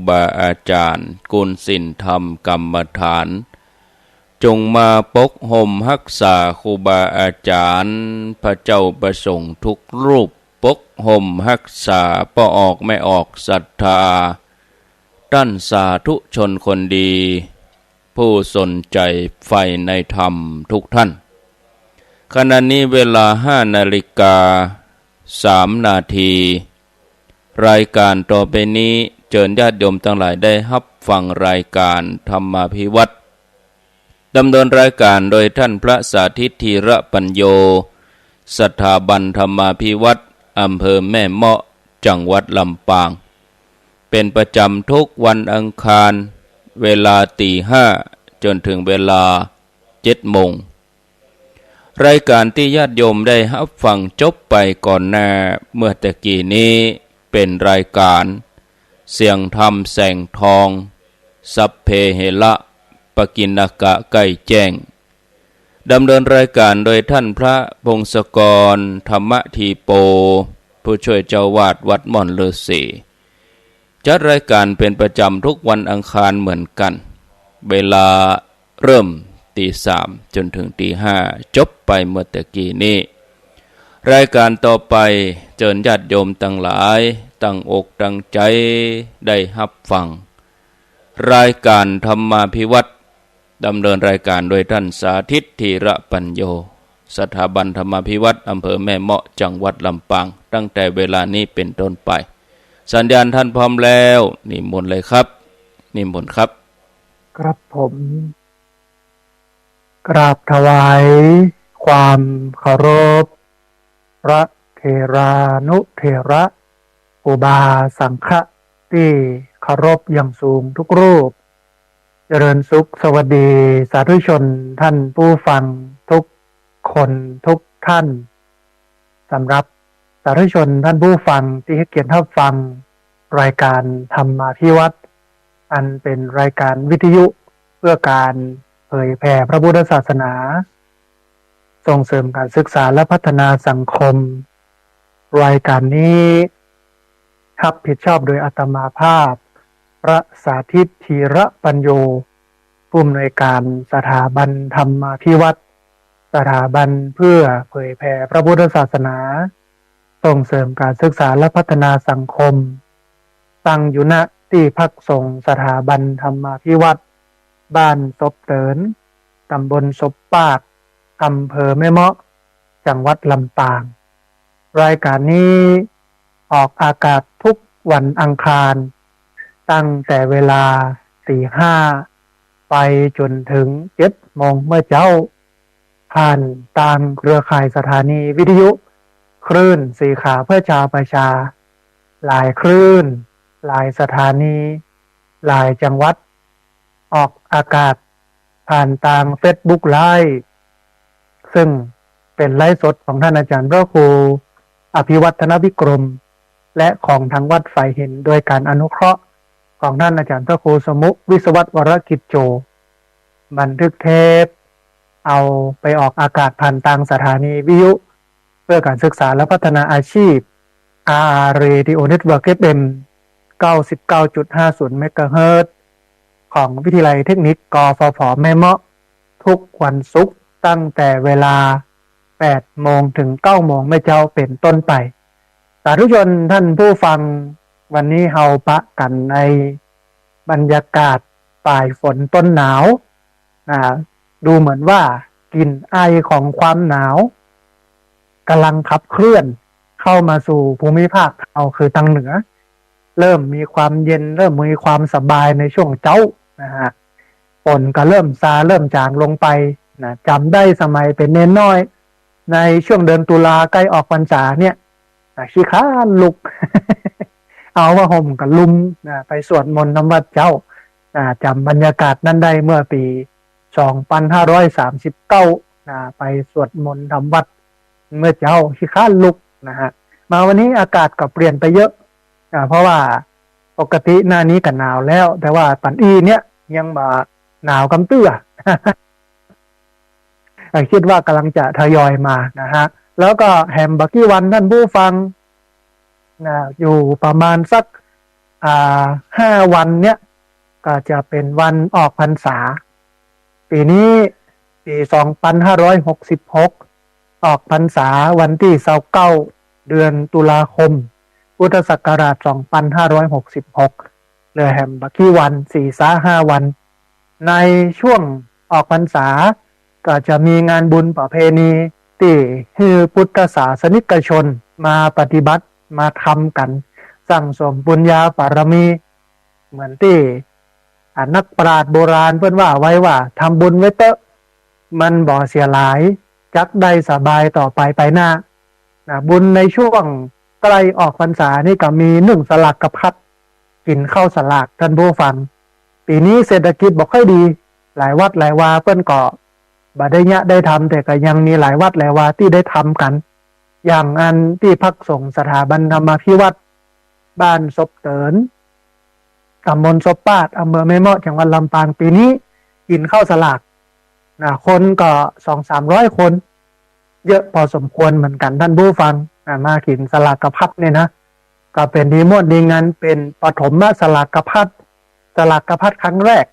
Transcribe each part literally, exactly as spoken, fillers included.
บาอาจ๋ารย์ กุนสินธรรมกรรมฐาน จงมาปกห่มฮักษาครูบาอาจ๋ารย์ พระเจ้าพระสงฆ์ทุกรูป ปกห่มฮักษาป้อออกแม่ออกศรัทธา ต้านสาธุชนคนดี ผู้สนใจ๋ใฝ่ในธรรมทุกท่าน ขณะนี้เวลาห้านาฬิกาสามนาที รายการต่อไปนี้เจิญญาติโยมตังหลายได้ฮับฟังรายการธรรมาภิวัตน์ ดำเนินรายการโดยท่านพระสาธิต ธีระปัญโญ สถาบันธรรมาภิวัตน์ อำเภอแม่เมาะ จังหวัดลำปาง เป๋นประจ๋ำทุกวันอังคาร เวลาตีห้าจ๋นเถิงเวลาเจ็ดโมง รายการตี้ญาติโยมได้ฮับฟังจบไปก่อนหน้าเมื่อตะกี้นี้ เป๋นรายการเสียงธรรมแสงทอง สัพเพเหระ ปกิณณกะใกล้แจ้ง ดำเนินรายการโดยท่านพระพงศกร ธรรมธีโป ผู้ช่วยเจ้าอาวาสวัดม่อนฤๅษี จัดรายการเป๋นประจ๋ำทุกวันอังคารเหมือนกั๋น เวลาเริ่มตีสามจ๋นเถิงตีห้า จบไปเมื่อตะกี้นี้ รายการต่อไปเจิญญาติโยมตังหลายตั้งอกตั้งใจ๋ได้ฮับฟัง รายการธรรมาภิวัตน์ ดำเนินรายการโดยท่านสาธิต ธีระปัญโญ สถาบันธรรมาภิวัตน์ อำเภอแม่เมาะ จังหวัดลำปาง ตั้งแต่เวลานี้เป๋นต้นไป สัญญาณท่านพร้อมแล้ว นิมนต์เลยครับ นิมนต์ครับ ครับผม กราบถวายความเคารพ พระเถรานุเถระ ครูบาสังฆะตี้เคารพอย่างสูงทุกรูป เจริญสุขสวัสดีสาธุชนท่านผู้ฟังทุกคนทุกท่าน สำหรับสาธุชนท่านผู้ฟังตี้ให้เกียรติฮับฟังรายการธรรมาภิวัตน์ อันเป๋นรายการวิทยุเพื่อก๋านเผยแผ่พระพุทธศาสนา ส่งเสริมก๋านศึกษาและพัฒนาสังคม รายการนี้ฮับผิดชอบโดยอาตมาภาพ พระสาธิต ธีระปัญโญ ผู้อำนวยการสถาบันธรรมาภิวัตน์ สถาบันเพื่อเผยแผ่พระพุทธศาสนา ส่งเสริมก๋านศึกษาและพัฒนาสังคม ตั้งอยู่ ณ ตี้พักสงฆ์สถาบันธรรมาภิวัตน์ บ้านศพเติน ตำบลศพปาก อำเภอแม่เมาะ จังหวัดลำปาง รายการนี้ออกอากาศทุกวันอังคาร ตั้งแต่เวลาตีห้าไปจ๋นเถิงเจ็ดโมงเมื่อเจ๊า ผ่านตางเครือข่ายสถานีวิทยุคลื่นสีขาวเพื่อชาวประชา หลายคลื่น หลายสถานี หลายจังหวัด ออกอากาศผ่านตางเฟซบุ๊กไลฟ์ ซึ่งเป๋นไลฟ์สดของท่านอาจ๋ารย์พระครูอภิวัฒนวิกรม และของทางวัดฝายหิน โดยก๋านอนุเคราะห์ของท่านอาจ๋ารย์พระครูสมุ วิศวัตรวรกิจโจ บันทึกเทป เอาไปออกอากาศผ่านตางสถานีวิทยุเพื่อก๋านศึกษาและพัฒนาอาชีพ อาร์อาร์ Radio Network เอฟเอ็ม เก้าสิบเก้าจุดห้าศูนย์ เมกะเฮิรตซ์ ของวิทยาลัยเทคนิค กฟผ แม่เมาะ ทุกวันศุกร์ตั้งแต่เวลาแปดโมงเถิงเก้าโมงเมื่อเจ๊าเป๋นต้นไป สาธุชนท่านผู้ฟัง วันนี้เฮาปะกั๋นในบรรยากาศป๋ายฝนต้นหนาว นะ ดูเหมือนว่ากลิ่นไอของความหนาวก๋ำลังขับเคลื่อนเข้ามาสู่ภูมิภาคเฮาคือตางเหนือ เริ่มมีความเย็น เริ่มมีความสบายในช่วงเจ๊านะฮะ ฝนก็เริ่มซา เริ่มจางลงไปนะ จ๋ำได้สมัยเป๋นเณรน้อย ในช่วงเดือนตุลาใก้ออกพรรษาเนี่ยนะ ขี้คร้านลุก เอาผ้าห่มกับลุมนะ ไปสวดมนต์ทำวัตรเจ๊านะ จ๋ำบรรยากาศนั้นได้เมื่อปี๋สองพันห้าร้อยสามสิบเก้านะ ไปสวดมนต์ทำวัตรเมื่อเจ๊า ขี้คร้านลุกนะฮะ มาวันนี้อากาศก็เปลี่ยนไปเยอะนะ เพราะว่าปกติหน้านี้ก็หนาวแล้ว แต่ว่าปั๋นอี้เนี่ยยังบ่หนาวกำเตื้อ อ่ะ คิดว่าก๋ำลังจะทยอยมานะฮะ แล้วก็แหมบ่ากี้วันท่านผู้ฟังนะ อยู่ประมาณสัก อ่า ห้าวันเนี้ยก็จะเป๋นวันออกพรรษา ปี๋นี้ ปี๋สองปันห้าร้อยหกสิบหก ออกพรรษาวันตี้ซาวเก้า เดือนตุลาคม พุทธศักราชสองปันห้าร้อยหกสิบหก เหลือแหมบ่กี่วัน สี่ซะห้าวัน ในช่วงออกพรรษาก็จะมีงานบุญประเพณีตี้หื้อพุทธศาสนิกชนมาปฏิบัติมาทำกั๋น สั่งสมบุญญาบารมี เหมือนตี้ อ่า นักปราชญ์โบราณเปิ้นว่าไว้ว่า ทำบุญไว้เต๊อะ มันบ่เสียหลาย จักได้สบายต่อไปไปหน้า นะ บุญในช่วงใกล้ออกพรรษานี่ก็มีนึ่งสลากพัด กิ๋นข้าวสลาก ท่านผู้ฟัง ปี๋นี้เศรษฐกิจบ่ค่อยดี หลายวัดหลายวาเปิ้นก็บ่ได้เยียะได้ทำ แต่ก็ยังมีหลายวัดหลายวาตี้ได้ทำกั๋น อย่างอันตี้พักสงฆ์สถาบันธรรมาภิวัตน์ บ้านศพเติ๋น ตำบลศพปาด อำเภอแม่เมาะ จังหวัดลำปาง ปี๋นี้กิ๋นข้าวสลาก นะ คนก็สองสามร้อยคน เยอะพอสมควรเหมือนกั๋น ท่านผู้ฟัง นะ มากิ๋นสลากพัดเนี่ยนะ ก็เป๋นดีม่วนดีงาน เป๋นปฐมสลากพัด สลากพัดครั้งแรก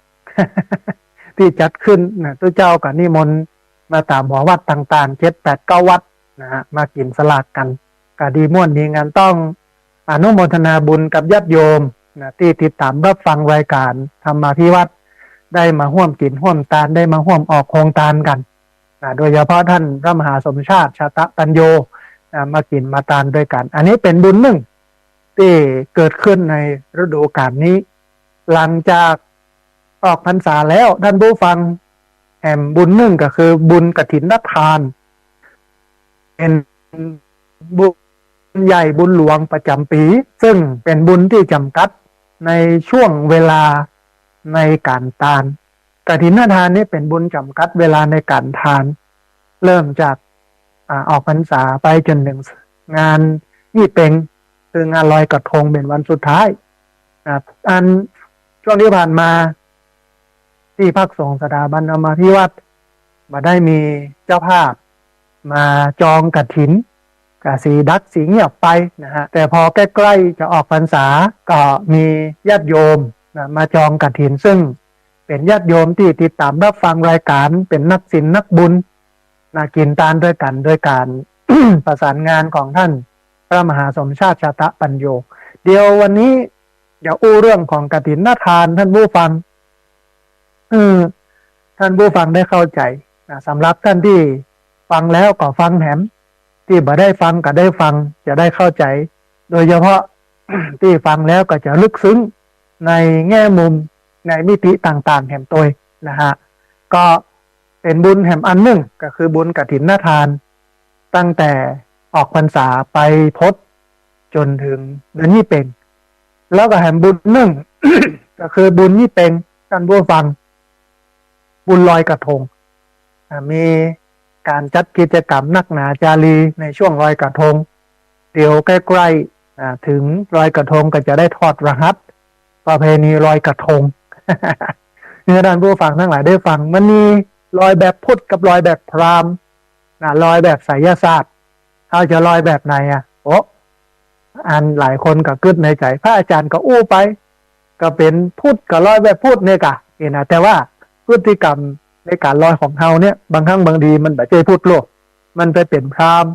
ตี้จัดขึ้นนะ ตุ๊เจ้าก็นิมนต์มาต๋ามหัววัดต่างๆ เจ็ดแปดเก้าวัดนะฮะ มากิ๋นสลากกั๋น ก็ดีม่วนดีงาน ต้องอนุโมทนาบุญกับญาติโยมนะ ตี้ติดต๋ามรับฟังรายก๋านธรรมาภิวัตน์ ได้มาฮ่วมกิ๋นฮ่วมตาน ได้มาฮ่วมออกโฮงตานกั๋นนะ โดยเฉพาะท่านพระมหาสมชาติ ชาตะปัญโญนะ มากิ๋นมาตานด้วยกั๋น อันนี้เป๋นบุญนึ่งตี้เกิดขึ้นในฤดูก๋าลนี้ หลังจากออกพรรษาแล้ว ท่านผู้ฟัง แหมบุญนึ่งก็คือบุญกฐินทาน เป๋นบุญใหญ่บุญหลวงประจ๋ำปี๋ ซึ่งเป๋นบุญตี้จ๋ำกัดในช่วงเวลาในก๋านตาน กฐินทานนี่เป๋นบุญจ๋ำกัดเวลาในก๋านตาน เริ่มจาก อ่า ออกพรรษาไปจ๋นเถิงงานยี่เป็ง คืองานลอยกระทงเป๋นวันสุดท้าย อ่า อันช่วงตี้ผ่านมา ตี้พักสงฆ์สถาบันธรรมาภิวัตน์ บ่ได้มีเจ้าภาพมาจองกฐิน ก็สีดักสีเงียบไปนะฮะ แต่พอใก้ๆ จะออกพรรษา ก็มีญาติโยมนะ มาจองกฐิน ซึ่งเป๋นญาติโยมตี้ติดต๋ามรับฟังรายก๋าน เป๋นนักศีลนักบุญนะ กิ๋นตานด้วยกั๋น โดยก๋าน ประสานงานของท่านพระมหาสมชาติ ชาตะปัญโญ เดี๋ยววันนี้จะอู้เรื่องของกฐินทาน ท่านผู้ฟัง เออ ท่านผู้ฟังได้เข้าใจ๋นะ สำหรับท่านตี้ฟังแล้วก็ฟังแหม ตี้บ่ได้ฟังก็ได้ฟัง จะได้เข้าใจ๋ โดยเฉพาะตี้ฟังแล้วก็จะลึกซึ้งในแง่มุม ในมิติต่างๆ แหมตวยนะฮะ ก็เป๋นบุญแหมอันนึ่ง ก็คือบุญกฐินทาน ตั้งแต่ออกพรรษาไปพดจ๋นเถิงเดือนยี่เป็ง แล้วก็แหมบุญนึ่ง ก็คือบุญยี่เป็ง ท่านผู้ฟัง บุญลอยกระทง อ่า มีก๋านจัดกิจกรรมนักหนาจารีในช่วงลอยกระทง เดี๋ยวใก้ๆ อ่า เถิงลอยกระทงก็จะได้ถอดรหัสประเพณีลอยกระทง เมื่อท่านผู้ฟังตังหลายได้ฟัง มันมีลอยแบบพุทธกับลอยแบบพราหมณ์นะ ลอยแบบไสยศาสตร์ เฮาจะลอยแบบไหนอะ โอ้ อันหลายคนก็กึ๊ดในใจ๋ พระอาจ๋ารย์ก็อู้ไป ก็เป๋นพุทธก็ลอยแบบพุทธเนี่ยกะ เห็นนะ แต่ว่าพฤติกรรมในก๋านลอยของเฮาเนี่ย บางครั้งบางทีมันบ่ใจ้พุทธโลก มันไปเป๋นพราหมณ์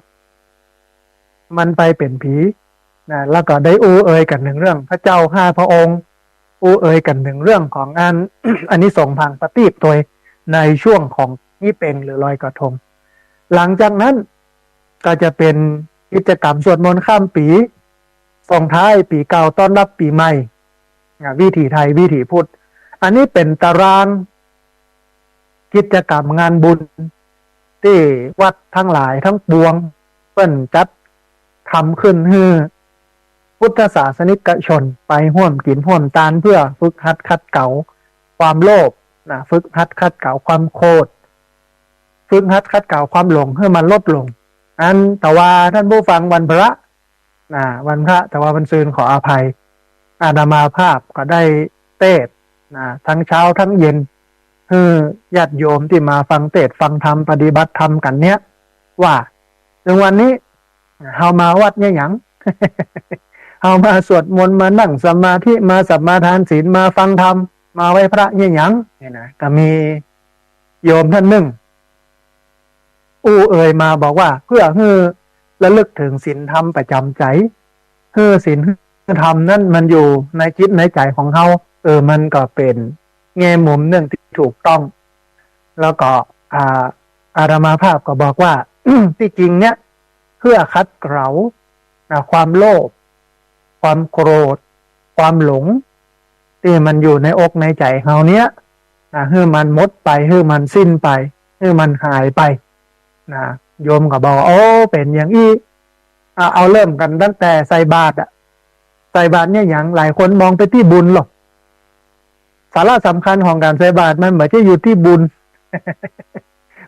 มันไปเป๋นผีนะ แล้วก็ได้อู้เอ่ยกั๋นเถิงเรื่องพระเจ้าห้าพระองค์ อู้เอ่ยกั๋นเถิงเรื่องของอัน อานิสงส์ผางประตีปตวยในช่วงของยี่เป็งหรือลอยกระทง หลังจากนั้นก็จะเป๋นกิจกรรมสวดมนต์ข้ามปี๋ ส่งท้ายปี๋เก่าต้อนรับปี๋ใหม่ อ่ะ วิถีไทย วิถีพุทธ อันนี้เป๋นตารางกิจกรรมงานบุญตี้วัดตังหลายตังปวงเปิ้นจัดทำขึ้นหื้อพุทธศาสนิกชนไปฮ่วมกิ๋นฮ่วมตานเพื่อฝึกหัดขัดเกลาความโลภนะ ฝึกหัดขัดเกลาความโกรธ ฝึกหัดขัดเกลาความหลงหื้อมันลดลง อันแต่ว่าท่านผู้ฟังวันพระ นะ วันพระ แต่ว่าวันซืนขออภัย อาตมาภาพก็ได้เตสน์นะ ทั้งเช้าทั้งเย็น หื้อญาติโยมตี้มาฟังเตสน์ฟังธรรมปฏิบัติธรรมกั๋นเนี่ย ว่าเถิงวันนี้เฮามาวัดเนี่ยหยัง เฮามาสวดมนต์ มานั่งสมาธิ มาสมาทานศีล มาฟังธรรม มาไหว้พระเยียะหยัง เนี่ยนะ ก็มีโยมต้านนึ่ง อู้เอ่ยมาบอกว่า เปื้อหื้อระลึกเถิงศีลธรรมประจ๋ำใจ๋ หื้อศีลหื้อธรรมนั้นมันอยู่ในจิตในใจ๋ของเฮา เออ มันก็เป๋นแง่มุมนึ่งตี้ถูกต้อง แล้วก็ อ่า อาตมาภาพก็บอกว่า ตี้จริงเนี่ย เปื้อขัดเกลา นะ ความโลภ ความโกรธ ความหลง ตี้มันอยู่ในอกในใจ๋เฮาเนี่ย นะ หื้อมันหมดไป หื้อมันสิ้นไป หื้อมันหายไป นะ โยมก็บอกว่า โอ้ เป๋นอย่างอี้ อ่ะ เอาเริ่มกั๋นตั้งแต่ใส่บาตรอะ ใส่บาตรเนี่ยหยัง หลายคนมองไปตี้บุญหรอก สาระสำคัญของก๋านใส่บาตรมันบ่ใจ้อยู่ตี้บุญ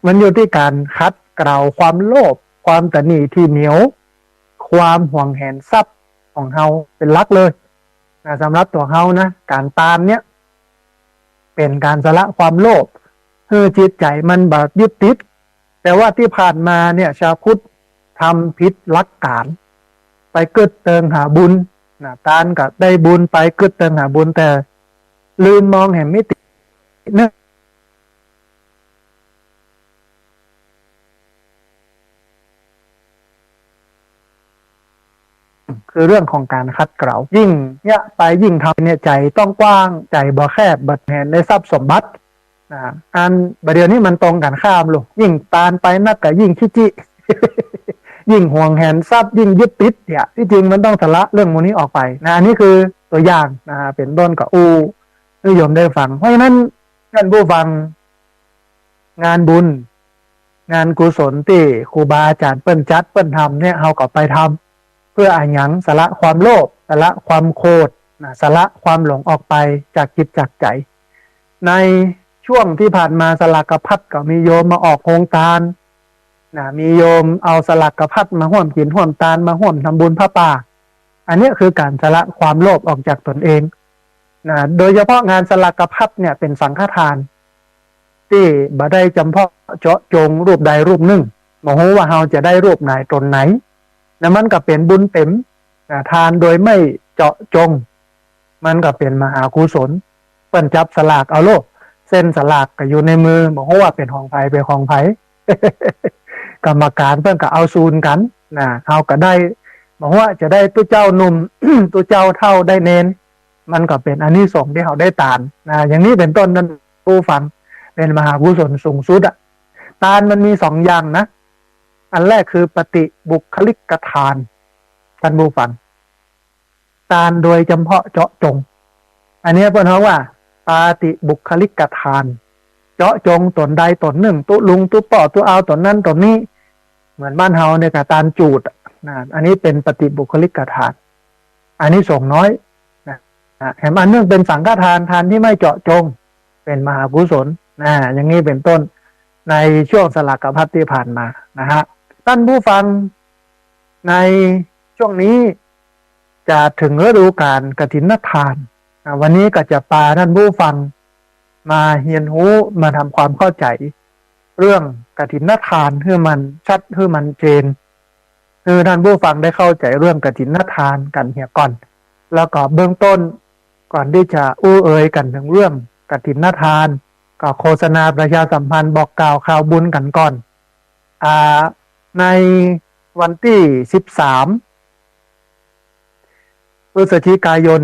มันอยู่ตี้ก๋านขัดเกลาความโลภ ความตระหนี่ถี่เหนียว ความหวงแหนทรัพย์ของเฮาเป๋นหลักเลย นะ สำหรับตั๋วเฮานะ ก๋านตานเนี่ย เป๋นก๋านสละความโลภ หื้อจิตใจ๋มันบ่ยึดติด แต่ว่าตี้ผ่านมาเนี่ย ชาวพุทธทำผิดหลักก๋าน ไปกึ๊ดเติงหาบุญ นะ ตานก็ได้บุญไป กึ๊ดเติงหาบุญ แต่ลืมมองแหมมิตินึ่ง คือเรื่องของก๋านขัดเกลา ยิ่งเยียะไปยิ่งทำเนี่ย ใจ๋ต้องกว้าง ใจ๋บ่แคบ บ่แหนในทรัพย์สมบัติ นะ อันบ่าเดี่ยวนี้มันตรงกั๋นข้ามลูก ยิ่งตานไปนักก็ยิ่งขี้จิ ยิ่งหวงแหนทรัพย์ ยิ่งยึดติดเนี่ย ตี้จริงมันต้องสละเรื่องหมู่นี้ออกไป นะ อันนี้คือตั๋วอย่าง นะ เป๋นต้นก็อู้หื้อโยมได้ฟัง เพราะฉะนั้นต้านผู้ฟัง งานบุญ งานกุศลตี้ครูบาอาจ๋ารย์เปิ้นจัดเปิ้นทำเนี่ย เฮาก็ไปทำ เปื้ออะหยัง สละความโลภ สละความโกรธ นะ สละความหลงออกไปจากจิตจากใจ๋ ในช่วงตี้ผ่านมาสลากพัดก็มีโยมมาออกโฮงตาน นะ มีโยมเอาสลากพัดมาฮ่วมกิ๋นฮ่วมตาน มาฮ่วมทำบุญผ้าป่า อันเนี้ยคือก๋านสละความโลภออกจากตนเอง นะ โดยเฉพาะงานสลากพัดเนี่ยเป๋นสังฆทาน ตี้บ่ได้จ๋ำเพาะเจาะจงรูปใดรูปนึ่ง บ่ฮู้ว่าเฮาจะได้รูปไหนต๋นไหน นะ มันก็เป๋นบุญเต็ม นะ ทานโดยไม่เจาะจง มันก็เป๋นมหากุศล เปิ้นจับสลากเอาโลด เส้นสลากก็อยู่ในมือ บ่ฮู้ว่าเป๋นของใผ เป๋นของใผ กรรมการเปิ้นก็เอาซูนกั๋น นะ เฮาก็ได้ บ่ฮู้ว่าจะได้ตุ๊เจ้าหนุ่ม ตุ๊เจ้าเฒ่า ได้เณร มันก็เป๋นอานิสงส์ตี้เฮาได้ตาน นะ อย่างนี้เป๋นต้น ต้านผู้ฟัง เป๋นมหากุศลสูงสุดอะ ตานมันมีสองอย่างนะ อันแรกคือปฏิบุคคลิกทาน ต้านผู้ฟัง ตานโดยจ๋ำเพาะเจาะจง อันเนี้ยเปิ้นฮ้องว่าปฏิบุคคลิกทาน เจาะจงต๋นใดต๋นนึ่ง ตุ๊ลุงตุ๊ป้อตุ๊อาวต๋นนั้นต๋นนี้ เหมือนบ้านเฮาเนี่ยก็ตานจูดอะ นะ อันนี้เป๋นปฏิบุคคลิกทาน อานิสงส์น้อย นะ แถมอันนึ่งเป๋นสังฆทาน ทานตี้ไม่เจาะจง เป๋นมหากุศล นะ อย่างนี้เป๋นต้น ในช่วงสลากพัดตี้ผ่านมานะฮะ ต้านผู้ฟัง ในช่วงนี้จะเถิงฤดูก๋านกฐินทาน อ่ะ วันนี้ก็จะปาต้านผู้ฟังมาเฮียนฮู้ มาทำความเข้าใจ๋เรื่องกฐินทานหื้อมันชัด หื้อมันเจน หื้อต้านผู้ฟังได้เข้าใจ๋เรื่องกฐินทานกั๋นเหียก่อน แล้วก็เบื้องต้น ก่อนตี้จะอู้เอ่ยกั๋นเถิงเรื่องกฐินทาน ก็โฆษณาประชาสัมพันธ์บอกกล่าวข่าวบุญกั๋นก่อน อ่า ในวันตี้สิบสาม พฤศจิกายน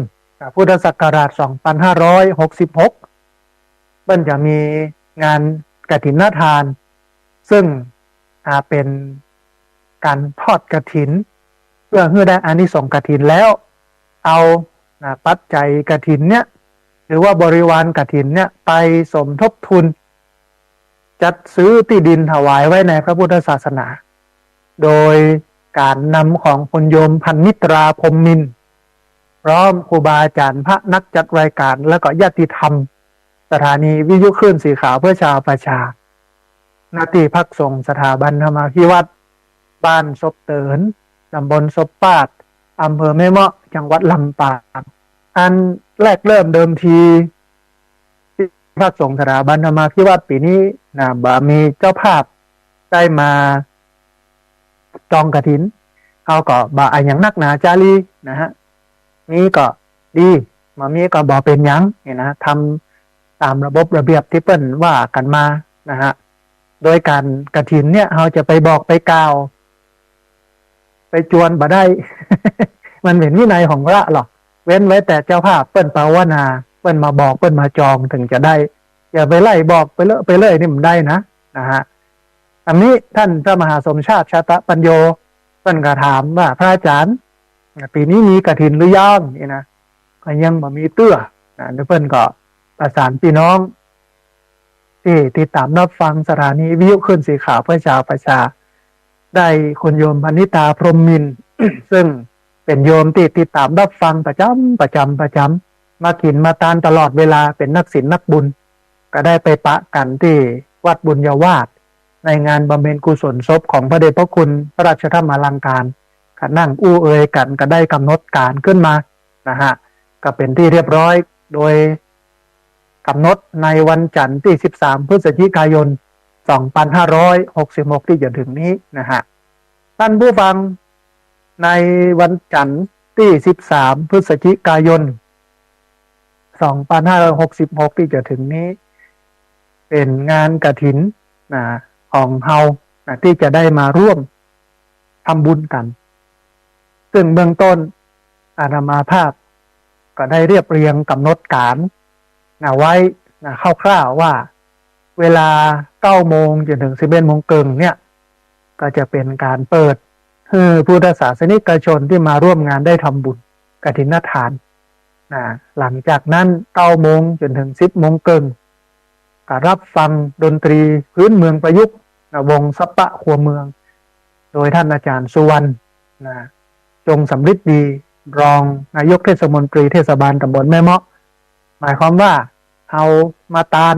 พุทธศักราช สองพันห้าร้อยหกสิบหก เปิ้นจะมีงานกฐินทาน ซึ่ง อ่า เป๋นก๋านทอดกฐิน เปื้อหื้อได้อานิสงส์กฐินแล้ว เอา นะ ปัจจัยกฐินเนี่ย หรือว่าบริวารกฐินเนี่ย ไปสมทบทุน จัดซื้อตี้ดินถวายไว้ในพระพุทธศาสนา โดยก๋านนำของคุณโยมพันนิตรา พรหมมินทร์ พร้อมครูบาอาจ๋ารย์ พระนักจัดรายก๋าน แล้วก็ญาติธรรม สถานีวิทยุคลื่นสีขาวเพื่อชาวประชา ณ ตี้พักสงฆ์สถาบันธรรมาภิวัตน์ บ้านศพเติน ตำบลศพปาด อำเภอแม่เมาะ จังหวัดลำปาง อันแรกเริ่มเดิมที ตี้พักสงฆ์สถาบันธรรมาภิวัตน์ปี๋นี้นะ บ่มีเจ้าภาพได้มาจองกฐิน เฮาก็บ่อะหยังนักหนาจารีนะฮะ มีก็ดี บ่มีก็บ่เป๋นหยัง นี่นะ ทำต๋ามระบบระเบียบตี้เปิ้นว่ากั๋นมานะฮะ โดยก๋านกฐินเนี่ย เฮาจะไปบอกไปกล่าว ไปจวนบ่ได้ มันเป๋นวินัยของพระหรอก เว้นไว้แต่เจ้าภาพเปิ้นภาวนา เปิ้นมาบอก เปิ้นมาจอง เถิงจะได้ อย่าไปไล่บอกไปเลอะไปเลื่อยนี่บ่ได้นะ นะฮะ อันนี้ต้านพระมหาสมชาติ ชาตปัญโญ เปิ้นก็ถามว่า พระอาจ๋ารย์ ปี๋นี้มีกฐินหรือยัง นี่นะ ก็ยังบ่มีเตื้อนะ เปิ้นก็ประสานปี้น้อง ตี้ติดต๋ามรับฟังสถานีวิทยุคลื่นสีขาวเพื่อชาวประชา ได้คุณโยมพนิตา พรหมมินทร์ ซึ่งเป๋นโยมตี้ติดต๋ามรับฟังประจ๋ำ ประจ๋ำ ประจ๋ำ มากิ๋นมาตานตลอดเวลา เป๋นนักศีลนักบุญ ก็ได้ไปปะกั๋นตี้วัดบุญญาวาส ในงานบำเพ็ญกุศลศพของพระเดชพระคุณพระราชธรรมาลังการ ก็นั่งอู้เอ่ยกั๋น ก็ได้ก๋ำหนดก๋านขึ้นมานะฮะ ก็เป๋นตี้เรียบร้อย โดยก๋ำหนดในวันจันทร์ตี้ สิบสาม พฤศจิกายน สองพันห้าร้อยหกสิบหก ตี้จะเถิงนี้นะฮะ ต้านผู้ฟัง ในวันจันทร์ตี้ สิบสาม พฤศจิกายน สองพันห้าร้อยหกสิบหก ตี้จะเถิงนี้ เป๋นงานกฐินนะ ของเฮานะ ตี้จะได้มาร่วมทำบุญกั๋น ซึ่งเบื้องต้นอาตมาภาพก็ได้เรียบเรียงก๋ำหนดก๋านนะ ไว้นะ คร่าวๆ ว่า เวลา เก้าโมงจ๋นเถิง สิบเอ็ดโมงเกิ่งเนี่ย ก็จะเป๋นก๋านเปิดหื้อพุทธศาสนิกชนตี้มาร่วมงานได้ทำบุญกฐินทานนะ หลังจากนั้น เก้าโมงจ๋นเถิง สิบโมงเกิ่ง ก็รับฟังดนตรีพื้นเมืองประยุกต์นะ วงสัปปะครัวเมือง โดยต้านอาจ๋ารย์สุวรรณนะ จงสำริดดี รองนายกเทศมนตรีเทศบาลต๋ำบลแม่เมาะ หมายความว่าเฮามาตาน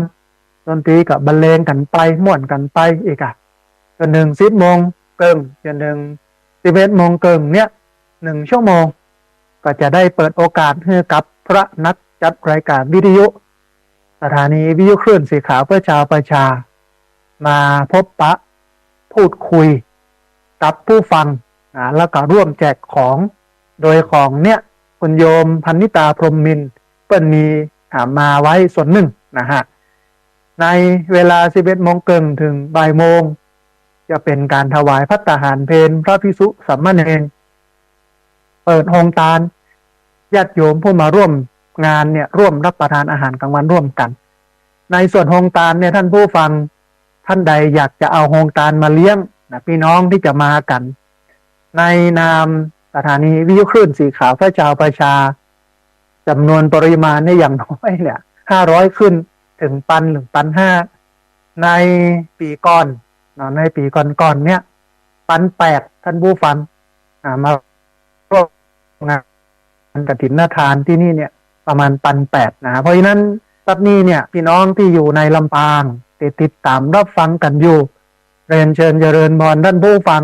ดนตรีก็บรรเลงกั๋นไป ม่วนกั๋นไปอีกอะ จ๋นเถิง สิบโมงเกิ่ง จ๋นเถิง สิบเอ็ดโมงเกิ่งเนี่ย หนึ่งชั่วโมง ก็จะได้เปิดโอกาสหื้อกับพระนักจัดรายก๋านวิทยุ สถานีวิทยุคลื่นสีขาวเพื่อชาวประชา มาพบปะพูดคุยกับผู้ฟังนะ แล้วก็ร่วมแจกของ โดยของเนี่ย คุณโยมพนิตา พรหมมินทร์ เปิ้นมี อ่า มาไว้ส่วนนึ่งนะฮะ ในเวลา สิบเอ็ดโมงเกิ่งเถิงบ่ายโมง จะเป๋นก๋านถวายภัตตาหารเพลพระภิกษุสามเณร เปิดโฮงตาน ญาติโยมผู้มาร่วมงานเนี่ย ร่วมรับประทานอาหารกลางวันร่วมกั๋น ในส่วนโฮงตานเนี่ย ต้านผู้ฟังต้านใดอยากจะเอาโฮงตานมาเลี้ยงนะ ปี้น้องตี้จะมากั๋น ในนามสถานีวิทยุคลื่นสีขาวเพื่อชาวประชา จ๋ำนวนปริมาณเนี่ยอย่างน้อยเนี่ย ห้าร้อยขึ้นเถิงปัน หนึ่งปันห้า ในปี๋ก่อนเนาะ ในปี๋ก่อนๆ เนี่ย ปันแปด ต้านผู้ฟัง อ่า มาร่วมงานกฐินทานตี้นี่เนี่ย ประมาณปันแปดนะ เพราะฉะนั้นบัดนี้เนี่ย ปี้น้องตี้อยู่ในลำปาง ตี้ติดต๋ามรับฟังกั๋นอยู่ เรียนเจิญเจริญพรต้านผู้ฟัง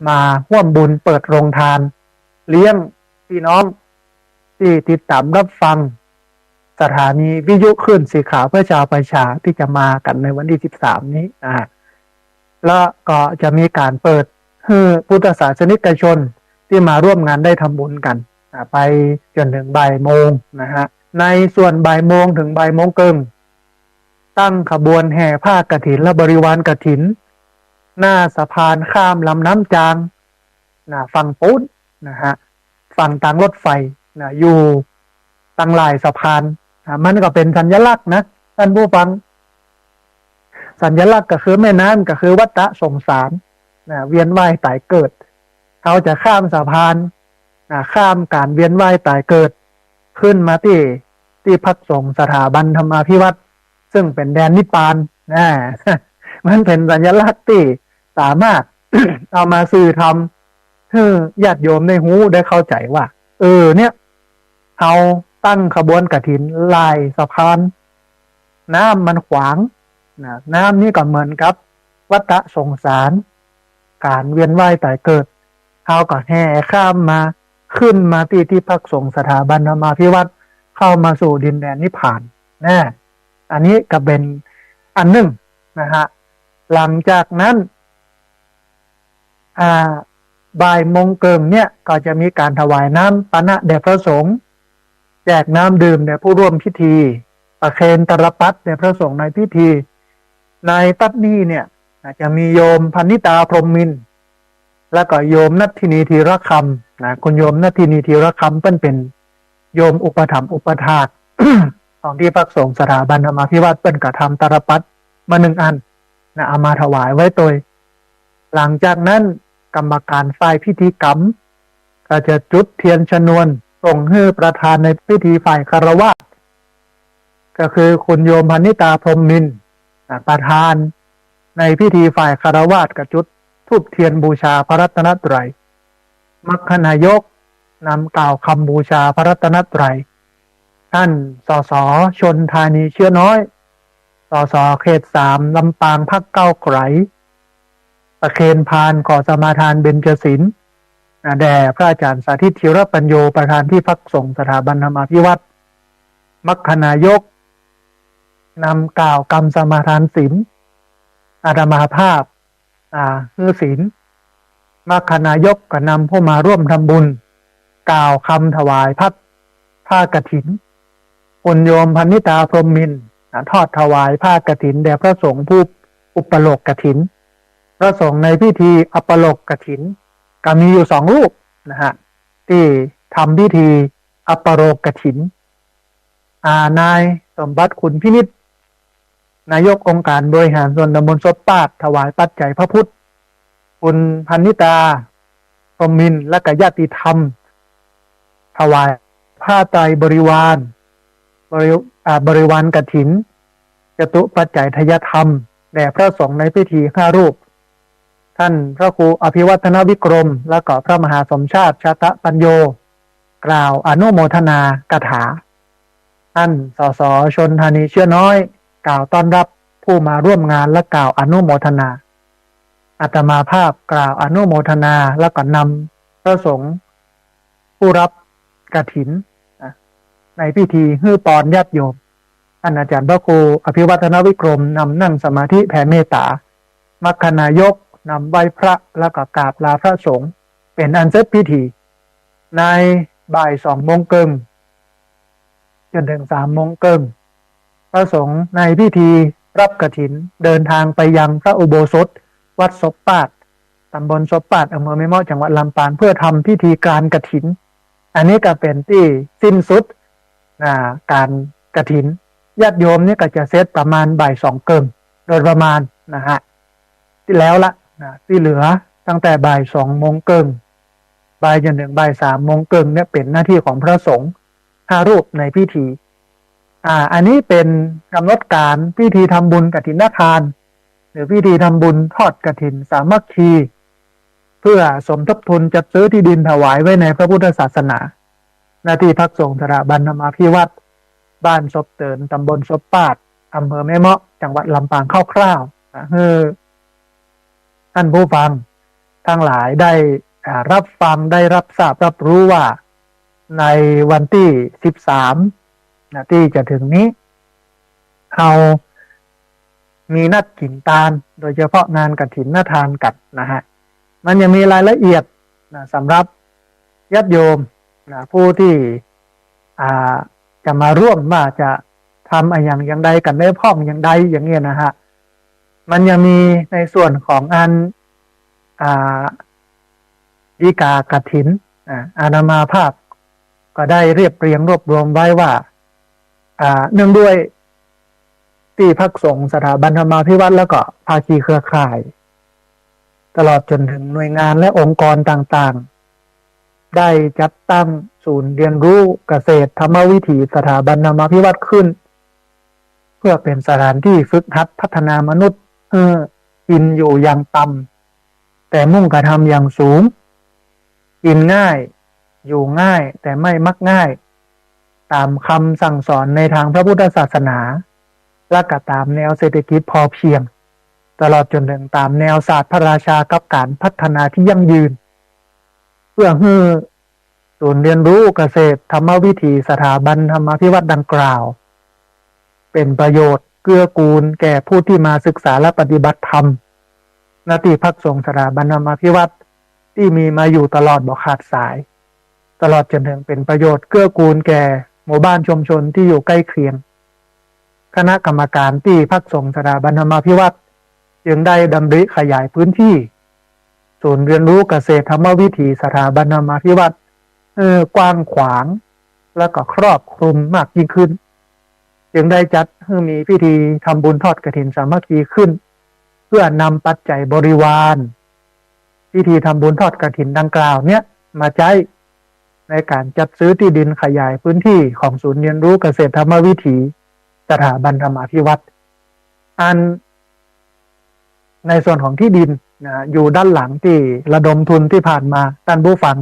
มาฮ่วมบุญเปิดโฮงตาน เลี้ยงปี้น้องตี้ติดต๋ามรับฟัง สถานีวิทยุคลื่นสีขาวเพื่อชาวประชา ตี้จะมากั๋นในวันตี้ สิบสาม นี้นะฮะ แล้วก็จะมีก๋านเปิดหื้อพุทธศาสนิกชนตี้มาร่วมงานได้ทำบุญกั๋น อ่า ไปจ๋นเถิงบ่ายโมงนะฮะ ในส่วนบ่ายโมงเถิงบ่ายโมงเกิ่ง ตั้งขบวนแห่ผ้ากฐินและบริวารกฐิน หน้าสะพานข้ามลำน้ำจาง นะ ฝั่งปู๊นนะฮะ ฝั่งตางรถไฟนะ อยู่ตังหลายสะพานนะ มันก็เป๋นสัญลักษณ์นะ ต้านผู้ฟัง สัญลักษณ์ก็คือแม่น้ำ ก็คือวัฏสงสารนะ เวียนว่ายต๋ายเกิด เฮาจะข้ามสะพานนะ ข้ามก๋านเวียนว่ายต๋ายเกิด ขึ้นมาตี้ ตี้พักสงฆ์สถาบันธรรมาภิวัฒน์ ซึ่งเป๋นแดนนิพพานนะ มันเป๋นสัญลักษณ์ตี้สามารถ เอามาสื่อธรรมหื้อญาติโยมได้ฮู้ได้เข้าใจ๋ว่า เออ เนี่ย เฮาตั้งขบวนกฐินหลายสะพาน น้ำมันขวางนะ น้ำนี่ก็เหมือนกับวัฏสงสาร ก๋านเวียนว่ายต๋ายเกิด เฮาก็แห่ข้ามมา ขึ้นมาตี้ตี้พักสงฆ์สถาบันธรรมาภิวัฒน์ เข้ามาสู่ดินแดนนิพพานนะ อันนี้ก็เป๋นอันนึ่งนะฮะ หลังจากนั้น อ่า บ่ายโมงเกิ่งเนี่ยก็จะมีก๋านถวายน้ำปานะแด่พระสงฆ์ แจกน้ำดื่มแด่ผู้ร่วมพิธี ประเคนตาลปัตรแด่พระสงฆ์ในพิธี ในตั๊ดนี้เนี่ย อาจจะมีโยมพนิตา พรหมมินทร์ แล้วก็โยมนัทธินี ธีรคำ นะ คุณโยมนัทธินี ธีรคำ เปิ้นเป๋นโยมอุปถัมภ์อุปัฏฐาก ของตี้พักสงฆ์สถาบันธรรมาภิวัตน์ เปิ้นก็ทำตาลปัตรมาหนึ่งอัน นะ เอามาถวายไว้ตวย หลังจากนั้นกรรมการฝ่ายพิธีกรรม ก็จะจุดเตียนชนวนส่งหื้อประธานในพิธีฝ่ายฆราวาส ก็คือคุณโยมพนิตา พรหมมินทร์ นะ ประธานในพิธีฝ่ายฆราวาส ก็จุดธูปเตียนบูชาพระรัตนตรัย มัคคนายกนำกล่าวกำบูชาพระรัตนตรัย ต้าน สส ชลธานี เชื้อน้อย สส เขตสาม ลำปาง พรรคก้าวไกล ประเคนพานขอสมาทานเบญจศีล นะ แด่พระอาจารย์สาธิต ธีรปัญโญ ประธานตี้พักสงฆ์สถาบันธรรมาภิวัตน์ มัคคนายกนำกล่าวกำสมาทานศีล อาตมาภาพ อ่า หื้อศีล มัคคนายกก็นำผู้มาร่วมทำบุญ กล่าวกำถวายพัดผ้ากฐิน คุณโยมพนิตา พรหมมินทร์ อ่า ทอดถวายผ้ากฐินแด่พระสงฆ์ผู้อุปโลกกฐิน พระสงฆ์ในพิธีอัปโลกกฐิน ก็มีอยู่สองรูปนะฮะ ตี้ทำพิธีอัปโลกกฐิน อ่า นายสมบัติ ขุนพินิจ นายกองค์การบริหารส่วนตำบลศพปาด ถวายปัจจัยพระพุทธ คุณพนิตา พรหมมินทร์ และก็ญาติธรรม ถวายผ้าไตรบริวาร บริ- อ่า บริวารกฐิน จตุปัจจัยทายธรรม แด่พระสงฆ์ในพิธีห้ารูป ต้านพระครูอภิวัฒนวิกรม และก็พระมหาสมชาติ ชาตะปัญโญ กล่าวอนุโมทนาคาถา ต้าน สส ชลธานี เชื้อน้อย กล่าวต้อนรับผู้มาร่วมงานและกล่าวอนุโมทนา อาตมาภาพกล่าวอนุโมทนา และก็นำพระสงฆ์ผู้รับกฐิน นะ ในพิธีหื้อปอนญาติโยม ต้านอาจารย์พระครูอภิวัฒนวิกรมนำนั่งสมาธิแผ่เมตตา มัคคนายกนำไหว้พระและก็กราบลาพระสงฆ์ เป๋นอันเสร็จพิธี ในบ่ายสองโมงเกิ่ง จ๋นเถิงสามโมงเกิ่ง พระสงฆ์ในพิธีรับกฐินเดินทางไปยังพระอุโบสถวัดศพปาด ตำบลศพปาด อำเภอแม่เมาะ จังหวัดลำปาง เพื่อทำพิธีกรานกฐิน อันนี้ก็เป๋นตี้สิ้นสุด อ่า กรานกฐิน ญาติโยมนี่ก็จะเสร็จประมาณบ่ายสองเกิ่ง โดยประมาณนะฮะ ตี้แล้วละนะ ตี้เหลือตั้งแต่บ่ายสองโมงเกิ่งไปจ๋นเถิงบ่ายสามโมงเกิ่งเนี่ยเป๋นหน้าที่ของพระสงฆ์ห้ารูปในพิธี อ่า อันนี้เป๋นกำหนดก๋านพิธีทำบุญกฐินทาน หรือพิธีทำบุญทอดกฐินสามัคคี เพื่อสมทบทุนจัดซื้อที่ดินถวายไว้ในพระพุทธศาสนา หน้าตี้พักสงฆ์สถาบันธรรมาภิวัตน์ บ้านศพเติน ตำบลศพปาด อำเภอแม่เมาะ จังหวัดลำปางคร่าวๆ นะ หื้อท่านผู้ฟังทั้งหลายได้ อ่า รับฟัง ได้รับทราบรับรู้ว่าในวันตี้สิบสาม นะ ตี้จะถึงนี้ เฮามีนัดกิ๋นตาน โดยเฉพาะงานกฐินทานกั๋นนะฮะ มันยังมีรายละเอียดนะ สำหรับญาติโยมนะ ผู้ตี้ อ่า จะมาร่วมว่าจะทำอะหยังอย่างใดกั๋นได้พ่องอย่างใดอย่างเงี้ยนะฮะ มันยังมีในส่วนของอัน อ่า ฎีกากฐิน อ่า อาตมาภาพก็ได้เรียบเรียงรวบรวมไว้ว่า อ่า เนื่องด้วยตี้พักสงฆ์สถาบันธรรมาภิวัตน์ แล้วก็ภาคีเครือข่าย ตลอดจ๋นเถิงหน่วยงานและองค์กรต่างๆ ได้จัดตั้งศูนย์เรียนรู้เกษตรธรรมวิถีสถาบันธรรมาภิวัตน์ขึ้น เพื่อเป๋นสถานตี้ฝึกหัดพัฒนามนุษย์ หื้อกิ๋นอยู่อย่างต่ำ แต่มุ่งกระทำอย่างสูง กิ๋นง่าย อยู่ง่าย แต่ไม่มักง่าย ต๋ามกำสั่งสอนในตางพระพุทธศาสนา และก็ต๋ามแนวเศรษฐกิจพอเพียง ตลอดจ๋นเถิงต๋ามแนวศาสตร์พระราชากับก๋านพัฒนาตี้ยั่งยืน เพื่อหื้อศูนย์เรียนรู้เกษตรธรรมวิถีสถาบันธรรมาภิวัตน์ดังกล่าว เป๋นประโยชน์เกื้อกูลแก่ผู้ตี้มาศึกษาและปฏิบัติธรรม ณ ตี้พักสงฆ์สถาบันธรรมาภิวัตน์ ตี้มีมาอยู่ตลอดบ่ขาดสาย ตลอดจ๋นเถิงเป๋นประโยชน์เกื้อกูลแก่หมู่บ้านชุมชนตี้อยู่ใก้เคียง คณะกรรมก๋านตี้พักสงฆ์สถาบันธรรมาภิวัฒน์จึงได้ดำริขยายพื้นตี้ศูนย์เฮียนฮู้เกษตรธรรมวิถีสถาบันธรรมาภิวัฒน์หื้อกว้างขวาง และก็ครอบคลุมมากยิ่งขึ้น จึงได้จัดหื้อมีพิธีทำบุญทอดกฐินสามัคคีขึ้น เพื่อนำปัจจัยบริวาร พิธีทำบุญทอดกฐินดังกล่าวเนี้ยมาใจ๊ในก๋านจัดซื้อตี้ดินขยายพื้นตี้ของศูนย์เฮียนฮู้เกษตรธรรมวิถีสถาบันธรรมาภิวัฒน์ อันในส่วนของตี้ดินนะ อยู่ด้านหลังตี้ระดมทุนตี้ผ่านมา ต้านผู้ฟัง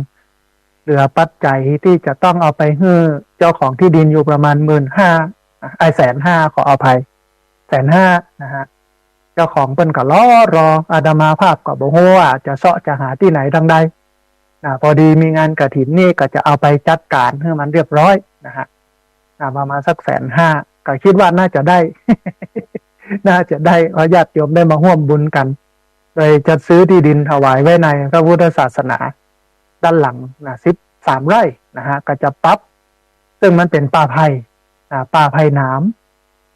เหลือปัจจัยตี้จะต้องเอาไปหื้อเจ้าของตี้ดินอยู่ประมาณหมื่นห้า ไอ้แสนห้า ขออภัย แสนห้านะฮะ เจ้าของเปิ้นก็รอรอ อาตมาภาพก็บ่ฮู้ว่าจะเซาะจะหาตี้ไหนตังใดนะ พอดีมีงานกฐินนี่ก็จะเอาไปจัดก๋านหื้อมันเรียบร้อยนะฮะ นะ ประมาณสักแสนห้า ก็กึ๊ดว่าน่าจะได้ น่าจะได้ เพราะญาติโยมได้มาฮ่วมบุญกั๋น เลยจัดซื้อตี้ดินถวายไว้ในพระพุทธศาสนา ด้านหลังนะ สิบสามไร่นะฮะ ก็จะปรับ ซึ่งมันเป๋นป่าไผ่นะ ป่าไผ่หนาม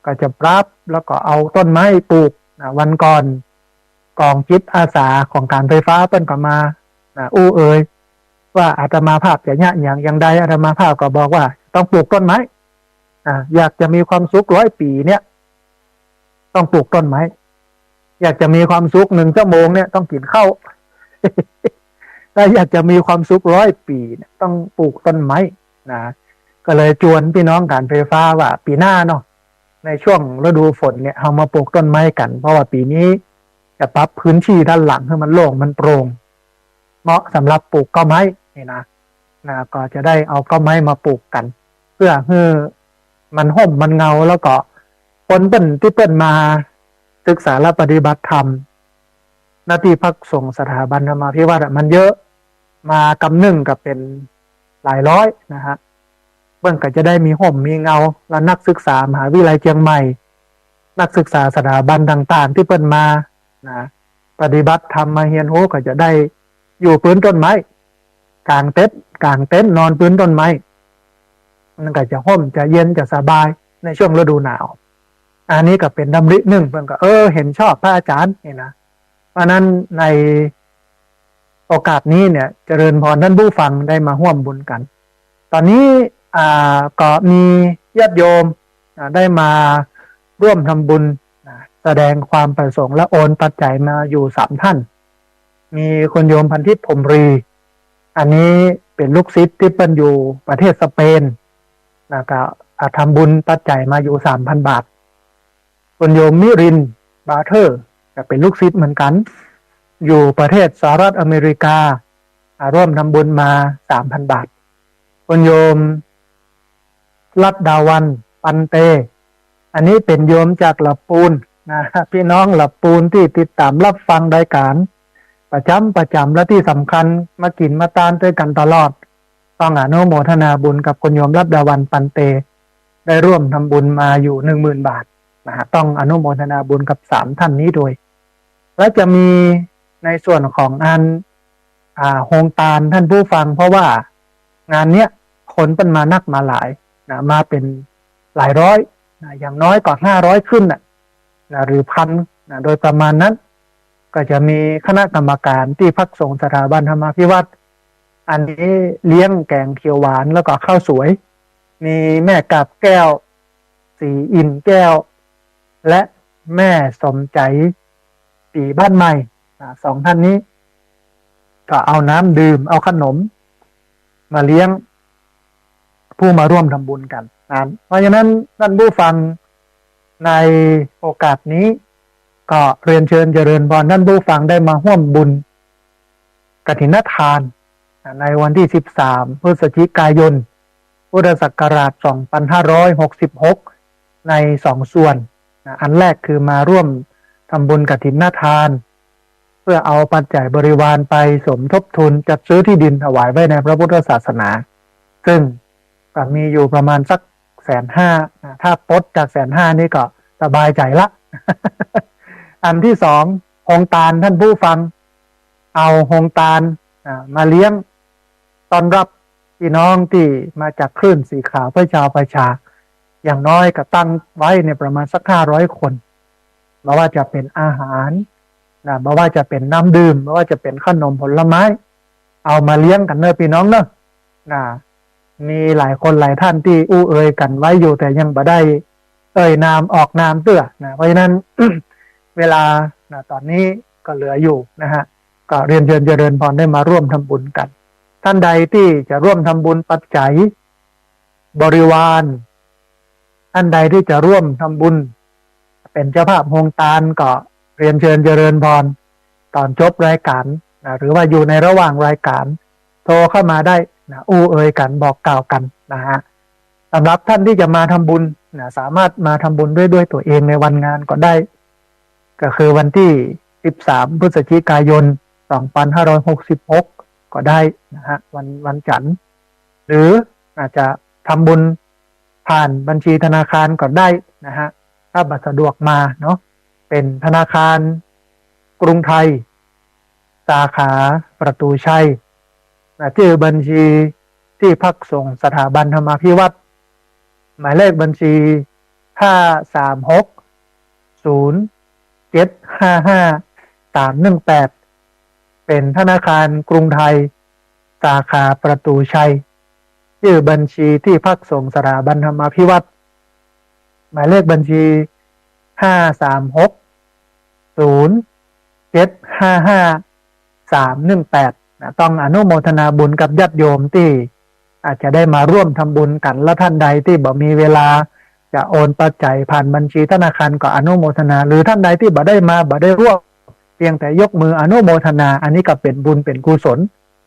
ก็จะปรับแล้วก็เอาต้นไม้ปลูกนะ วันก่อนกองจิตอาสาของก๋านไฟฟ้าเปิ้นก็มานะ อู้เอ่ยว่าอาตมาภาพจะเยียะหยังอย่างใด อาตมาภาพก็บอกว่าต้องปลูกต้นไม้นะ อยากจะมีความสุขร้อยปี๋เนี่ย ต้องปลูกต้นไม้ อยากจะมีความสุขหนึ่งชั่วโมงเนี่ยต้องกิ๋นข้าว ถ้าอยากจะมีความสุขร้อยปี๋เนี่ยต้องปลูกต้นไม้นะ ก็เลยจวนปี้น้องก๋านไฟฟ้าว่าปี๋หน้าเนาะ ในช่วงฤดูฝนเนี่ยเฮามาปลูกต้นไม้กั๋น เพราะว่าปี๋นี้จะปรับพื้นตี้ด้านหลังหื้อมันโล่งมันโปร่ง เหมาะสำหรับปลูกก้อไม้นี่นะ นะ ก็จะได้เอาก้อไม้มาปลูกกั๋น เพื่อหื้อมันฮ่มมันเงา แล้วก็คนเปิ้นตี้เปิ้นมาศึกษาและปฏิบัติธรรม ณ ตี้พักสงฆ์สถาบันธรรมาภิวัฒน์อะมันเยอะ มากำนึ่งก็เป๋นหลายร้อยนะฮะ เปิ้นก็จะได้มีฮ่มมีเงา และนักศึกษามหาวิทยาลัยเจียงใหม่ นักศึกษาสถาบันต่างๆ ตี้เปิ้นมานะ ปฏิบัติธรรมมาเฮียนฮู้ก็จะได้อยู่ปื๊นต้นไม้ ก๋างเต็นท์ ก๋างเต็นท์นอนปื๊นต้นไม้ มันก็จะฮ่มจะเย็นจะสบายในช่วงฤดูหนาว อันนี้ก็เป๋นดำริหนึ่ง เปิ้นก็ เออ เห็นชอบพระอาจารย์นี่นะ เพราะฉะนั้นในโอกาสนี้เนี่ย เจริญพรต้านผู้ฟังได้มาฮ่วมบุญกั๋น ต๋อนนี้ อ่า ก็มีญาติโยม อ่า ได้มาร่วมทำบุญนะ แสดงความประสงค์และโอนปัจจัยมาอยู่สามท่าน มีคุณโยมพันทิพย์ พรหมรี อันนี้เป๋นลูกศิษย์ตี้เปิ้นอยู่ประเทศสเปน แล้วก็ อ่า ทำบุญปัจจัยมาอยู่สามพันบาท คุณโยมมิรินทร์ บาเทอร์ ก็เป๋นลูกศิษย์เหมือนกั๋น อยู่ประเทศสหรัฐอเมริกา อ่า ร่วมทำบุญมาสามพันบาท คุณโยม รัตดาวัน ปันเต อันนี้เป๋นโยมจากหลับปูนนะ พี่น้องหลับปูนตี้ติดต๋ามรับฟังรายก๋านประจ๋ำประจ๋ำ และตี้สำคัญมากิ๋นมาตานตวยกั๋นตลอด ต้องอนุโมทนาบุญกับคุณโยมรัตดาวัน ปันเต ได้ร่วมทำบุญมาอยู่หนึ่งหมื่นบาทนะฮะ ต้องอนุโมทนาบุญกับสามท่านนี้ด้วย และจะมีในส่วนของอัน อ่า โฮงตานต้านผู้ฟัง เพราะว่างานเนี้ยคนเปิ้นมานักมาหลายนะ มาเป๋นหลายร้อยนะ อย่างน้อยก็ห้าร้อยขึ้นน่ะนะ หรือพันนะ โดยประมาณนั้น ก็จะมีคณะกรรมก๋านตี้พักสงฆ์สถาบันธรรมาภิวัฒน์ อันนี้เลี้ยงแก๋งเขียวหวานแล้วก็ข้าวสวย มีแม่กาบแก้ว ศรีอิ่นแก้ว และแม่สมใจ๋ ปี๋บ้านใหม่ อ่า สองท่านนี้ ก็เอาน้ำดื่ม เอาขนม มาเลี้ยงผู้มาร่วมทำบุญกั๋นนั้น เพราะฉะนั้นต้านผู้ฟังในโอกาสนี้ ก็เรียนเชิญเจริญพรต้านผู้ฟังได้มาฮ่วมบุญกฐินทาน ในวันตี้สิบสามพฤศจิกายน พุทธศักราชสองพันห้าร้อยหกสิบหก ในสองส่วนนะ อันแรกคือมาร่วมทำบุญกฐินทาน เพื่อเอาปัจจัยบริวารไปสมทบทุนจัดซื้อตี้ดินถวายไว้ในพระพุทธศาสนา ซึ่งก็มีอยู่ประมาณสักแสนห้านะ ถ้าปลดจากแสนห้านี่ก็สบายใจ๋ละ อันตี้สอง โฮงตานต้านผู้ฟัง เอาโฮงตาน อ่า มาเลี้ยงต้อนรับพี่น้องตี้มาจากคลื่นสีขาวเพื่อชาวประชา อย่างน้อยก็ตั้งไว้เนี่ยประมาณสักห้าร้อยคน บ่ว่าจะเป๋นอาหารนะ บ่ว่าจะเป๋นน้ำดื่ม บ่ว่าจะเป๋นขนมผลไม้ เอามาเลี้ยงกั๋นเน่อพี่น้องเน่อ นะ มีหลายคนหลายท่านตี้อู้เอ่ยกั๋นไว้อยู่ แต่ยังบ่ได้เอ่ยนามออกนามเตื้อนะ เพราะฉะนั้น เวลานะ ต๋อนนี้ก็เหลืออยู่นะฮะ ก็เรียนเชิญเจริญพรได้มาร่วมทำบุญกั๋น ท่านใดตี้จะร่วมทำบุญปัจจัย บริวาร ท่านใดตี้จะร่วมทำบุญ เป๋นเจ้าภาพโฮงตานก็เรียนเชิญเจริญพร ต๋อนจบรายก๋านนะ หรือว่าอยู่ในระหว่างรายก๋าน โทรเข้ามาได้นะ อู้เอ่ยกั๋น บอกกล่าวกั๋นนะฮะ สำหรับท่านตี้จะมาทำบุญนะ สามารถมาทำบุญด้วย ด้วยตั๋วเองในวันงานก็ได้ ก็คือวันตี้ สิบสาม พฤศจิกายน สองพันห้าร้อยหกสิบหก ก็ได้นะฮะ วัน วันจันทร์ หรืออาจจะทำบุญผ่านบัญชีธนาคารก็ได้นะฮะ ถ้าบ่สะดวกมาเนาะ เป๋นธนาคารกรุงไทย สาขาประตูชัยนะ จื้อบัญชีที่พักสงฆ์สถาบันธรรมาภิวัฒน์ หมายเลขบัญชี ห้าสามหก ศูนย์เจ็ดห้าห้า สามหนึ่งแปด เป๋นธนาคารกรุงไทย สาขาประตูชัย จื้อบัญชีที่พักสงฆ์สถาบันธรรมาภิวัฒน์ หมายเลขบัญชี ห้าสามหก ศูนย์เจ็ดห้าห้า สามหนึ่งแปด นะ ต้องอนุโมทนาบุญกับญาติโยมตี้อาจจะได้มาร่วมทำบุญกั๋น และท่านใดตี้บ่มีเวลาจะโอนปัจจัยผ่านบัญชีธนาคารก็อนุโมทนา หรือท่านใดตี้บ่ได้มา บ่ได้ร่วม เพียงแต่ยกมืออนุโมทนา อันนี้ก็เป๋นบุญเป๋นกุศล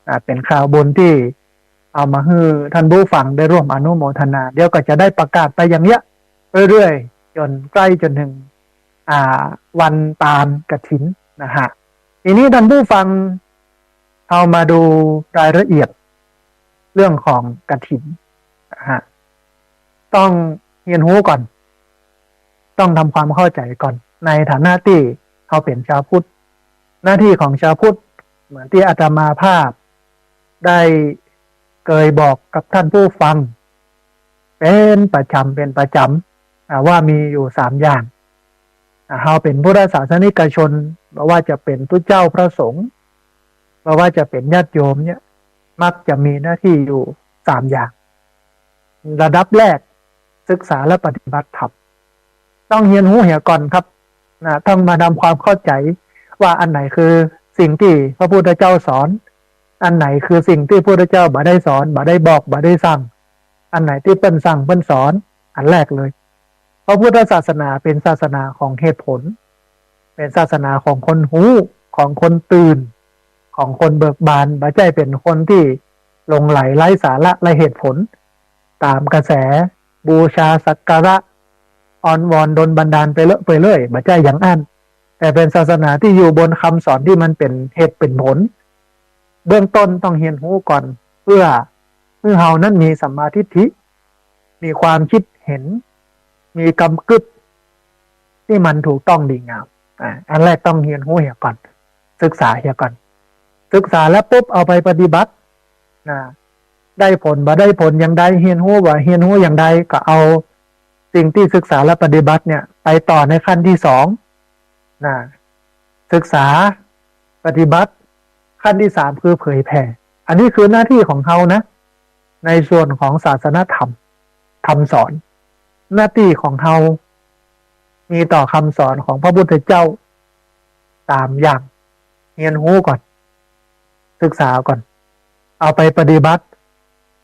อ่า เป๋นข่าวบุญตี้เอามาหื้อท่านผู้ฟังได้ร่วมอนุโมทนา เดี๋ยวก็จะได้ประกาศไปอย่างเนี้ยเรื่อยๆ จ๋นใก้จ๋นเถิง อ่า วันตานกฐินนะฮะ ทีนี้ท่านผู้ฟัง เฮามาดูรายละเอียดเรื่องของกฐินนะฮะ ต้องเฮียนฮู้ก่อน ต้องทำความเข้าใจ๋ก่อน ในฐานะตี้เฮาเป๋นจาวพุทธ หน้าที่ของจาวพุทธ เหมือนตี้อาตมาภาพได้เกยบอกกับท่านผู้ฟัง เป๋นประจ๋ำ เป๋นประจ๋ำ อ่า ว่ามีอยู่สามอย่าง อ่า เฮาเป๋นพุทธศาสนิกชน บ่ว่าจะเป๋นตุ๊เจ้าพระสงฆ์ บ่ว่าจะเป๋นญาติโยมเนี่ย มักจะมีหน้าที่อยู่สามอย่าง ระดับแรก ศึกษาและปฏิบัติธรรม ต้องเฮียนฮู้เหียก่อนครับ นะ ต้องมาทำความเข้าใจ๋ว่าอันไหนคือสิ่งตี้พระพุทธเจ้าสอน อันไหนคือสิ่งตี้พุทธเจ้าบ่ได้สอน บ่ได้บอก บ่ได้สั่ง อันไหนตี้เปิ้นสั่งเปิ้นสอน อันแรกเลย พระพุทธศาสนาเป๋นศาสนาของเหตุผล เป๋นศาสนาของคนฮู้ ของคนตื่น ของคนเบิกบาน บ่ใจ้เป๋นคนตี้หลงใหลไร้สาระไร้เหตุผล ต๋ามกระแส บูชาสักการะ อ้อนวอนดลบันดาลไปเรื่อย ไปเรื่อย บ่ใจ้อย่างอั้น แต่เป๋นศาสนาตี้อยู่บนกำสอนตี้มันเป๋นเหตุเป๋นผล เบื้องต้นต้องเฮียนฮู้ก่อน เปื้อหื้อเฮานั้นมีสัมมาทิฏฐิ มีความกึ๊ดเห็น มีกำกึ๊ดตี้มันถูกต้องดีงาม อ่า อันแรกต้องเฮียนฮู้เหียก่อน ศึกษาเหียก่อน ศึกษาแล้วปุ๊บเอาไปปฏิบัติ นะ ได้ผลบ่ได้ผลอย่างใด เฮียนฮู้บ่เฮียนฮู้อย่างใด ก็เอาสิ่งตี้ศึกษาและปฏิบัติเนี่ยไปต่อในขั้นที่สอง นะ ศึกษาปฏิบัติ ขั้นที่สามคือเผยแผ่ อันนี้คือหน้าที่ของเฮานะ ในส่วนของศาสนธรรม คำสอน หน้าที่ของเฮามีต่อกำสอนของพระพุทธเจ้าสามอย่าง เฮียนฮู้ก่อน ศึกษาก่อน เอาไปปฏิบัติ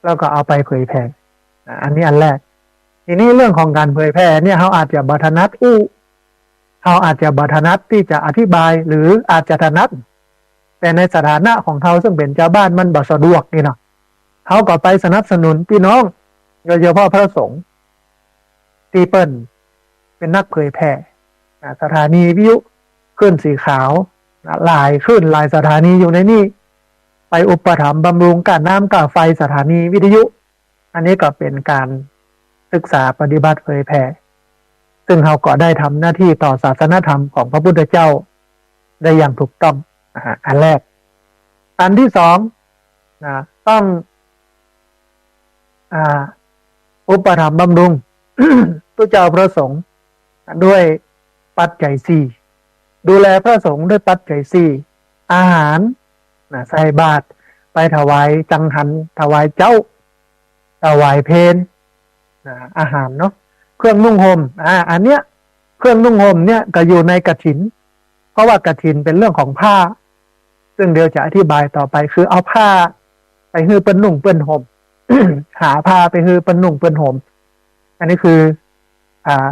แล้วก็เอาไปเผยแผ่ อ่ะ อันนี้อันแรก ทีนี้เรื่องของการเผยแผ่เนี่ย เฮาอาจจะบ่ถนัดอู้ เฮาอาจจะบ่ถนัดตี้จะอธิบาย หรืออาจจะถนัด แต่ในสถานะของเฮาซึ่งเป๋นจาวบ้านมันบ่สะดวกนี่เนาะ เฮาก็ไปสนับสนุนพี่น้อง โดยเฉพาะพระสงฆ์ ตี้เปิ้นเป๋นนักเผยแผ่ อ่ะ สถานีวิทยุคลื่นสีขาว นะ หลายคลื่นหลายสถานีอยู่ในนี่ ไปอุปถัมภ์บำรุงก้าน้ำก้าไฟสถานีวิทยุ อันนี้ก็เป๋นการศึกษาปฏิบัติเผยแผ่ ซึ่งเฮาก็ได้ทำหน้าที่ต่อศาสนธรรมของพระพุทธเจ้าได้อย่างถูกต้อง อ่า อันแรก อันตี้สองนะ ต้อง อ่า อุปถัมภ์บำรุง ตุ๊เจ้าพระสงฆ์ด้วยปัจจัยสี่ ดูแลพระสงฆ์ด้วยปัจจัยสี่ อาหารนะ ใส่บาตร ไปถวายจังหัน ถวายเจ๊า ถวายเพลนะ อาหารเนาะ เครื่องนุ่งห่ม อ่า อันเนี้ย เครื่องนุ่งห่มเนี่ยก็อยู่ในกฐิน เพราะว่ากฐินเป็นเรื่องของผ้า ซึ่งเดี๋ยวจะอธิบายต่อไป คือเอาผ้าไปหื้อเปิ้นนุ่งเปิ้นห่ม หาผ้าไปหื้อเปิ้นนุ่งเปิ้นห่ม อันนี้คือ อ่า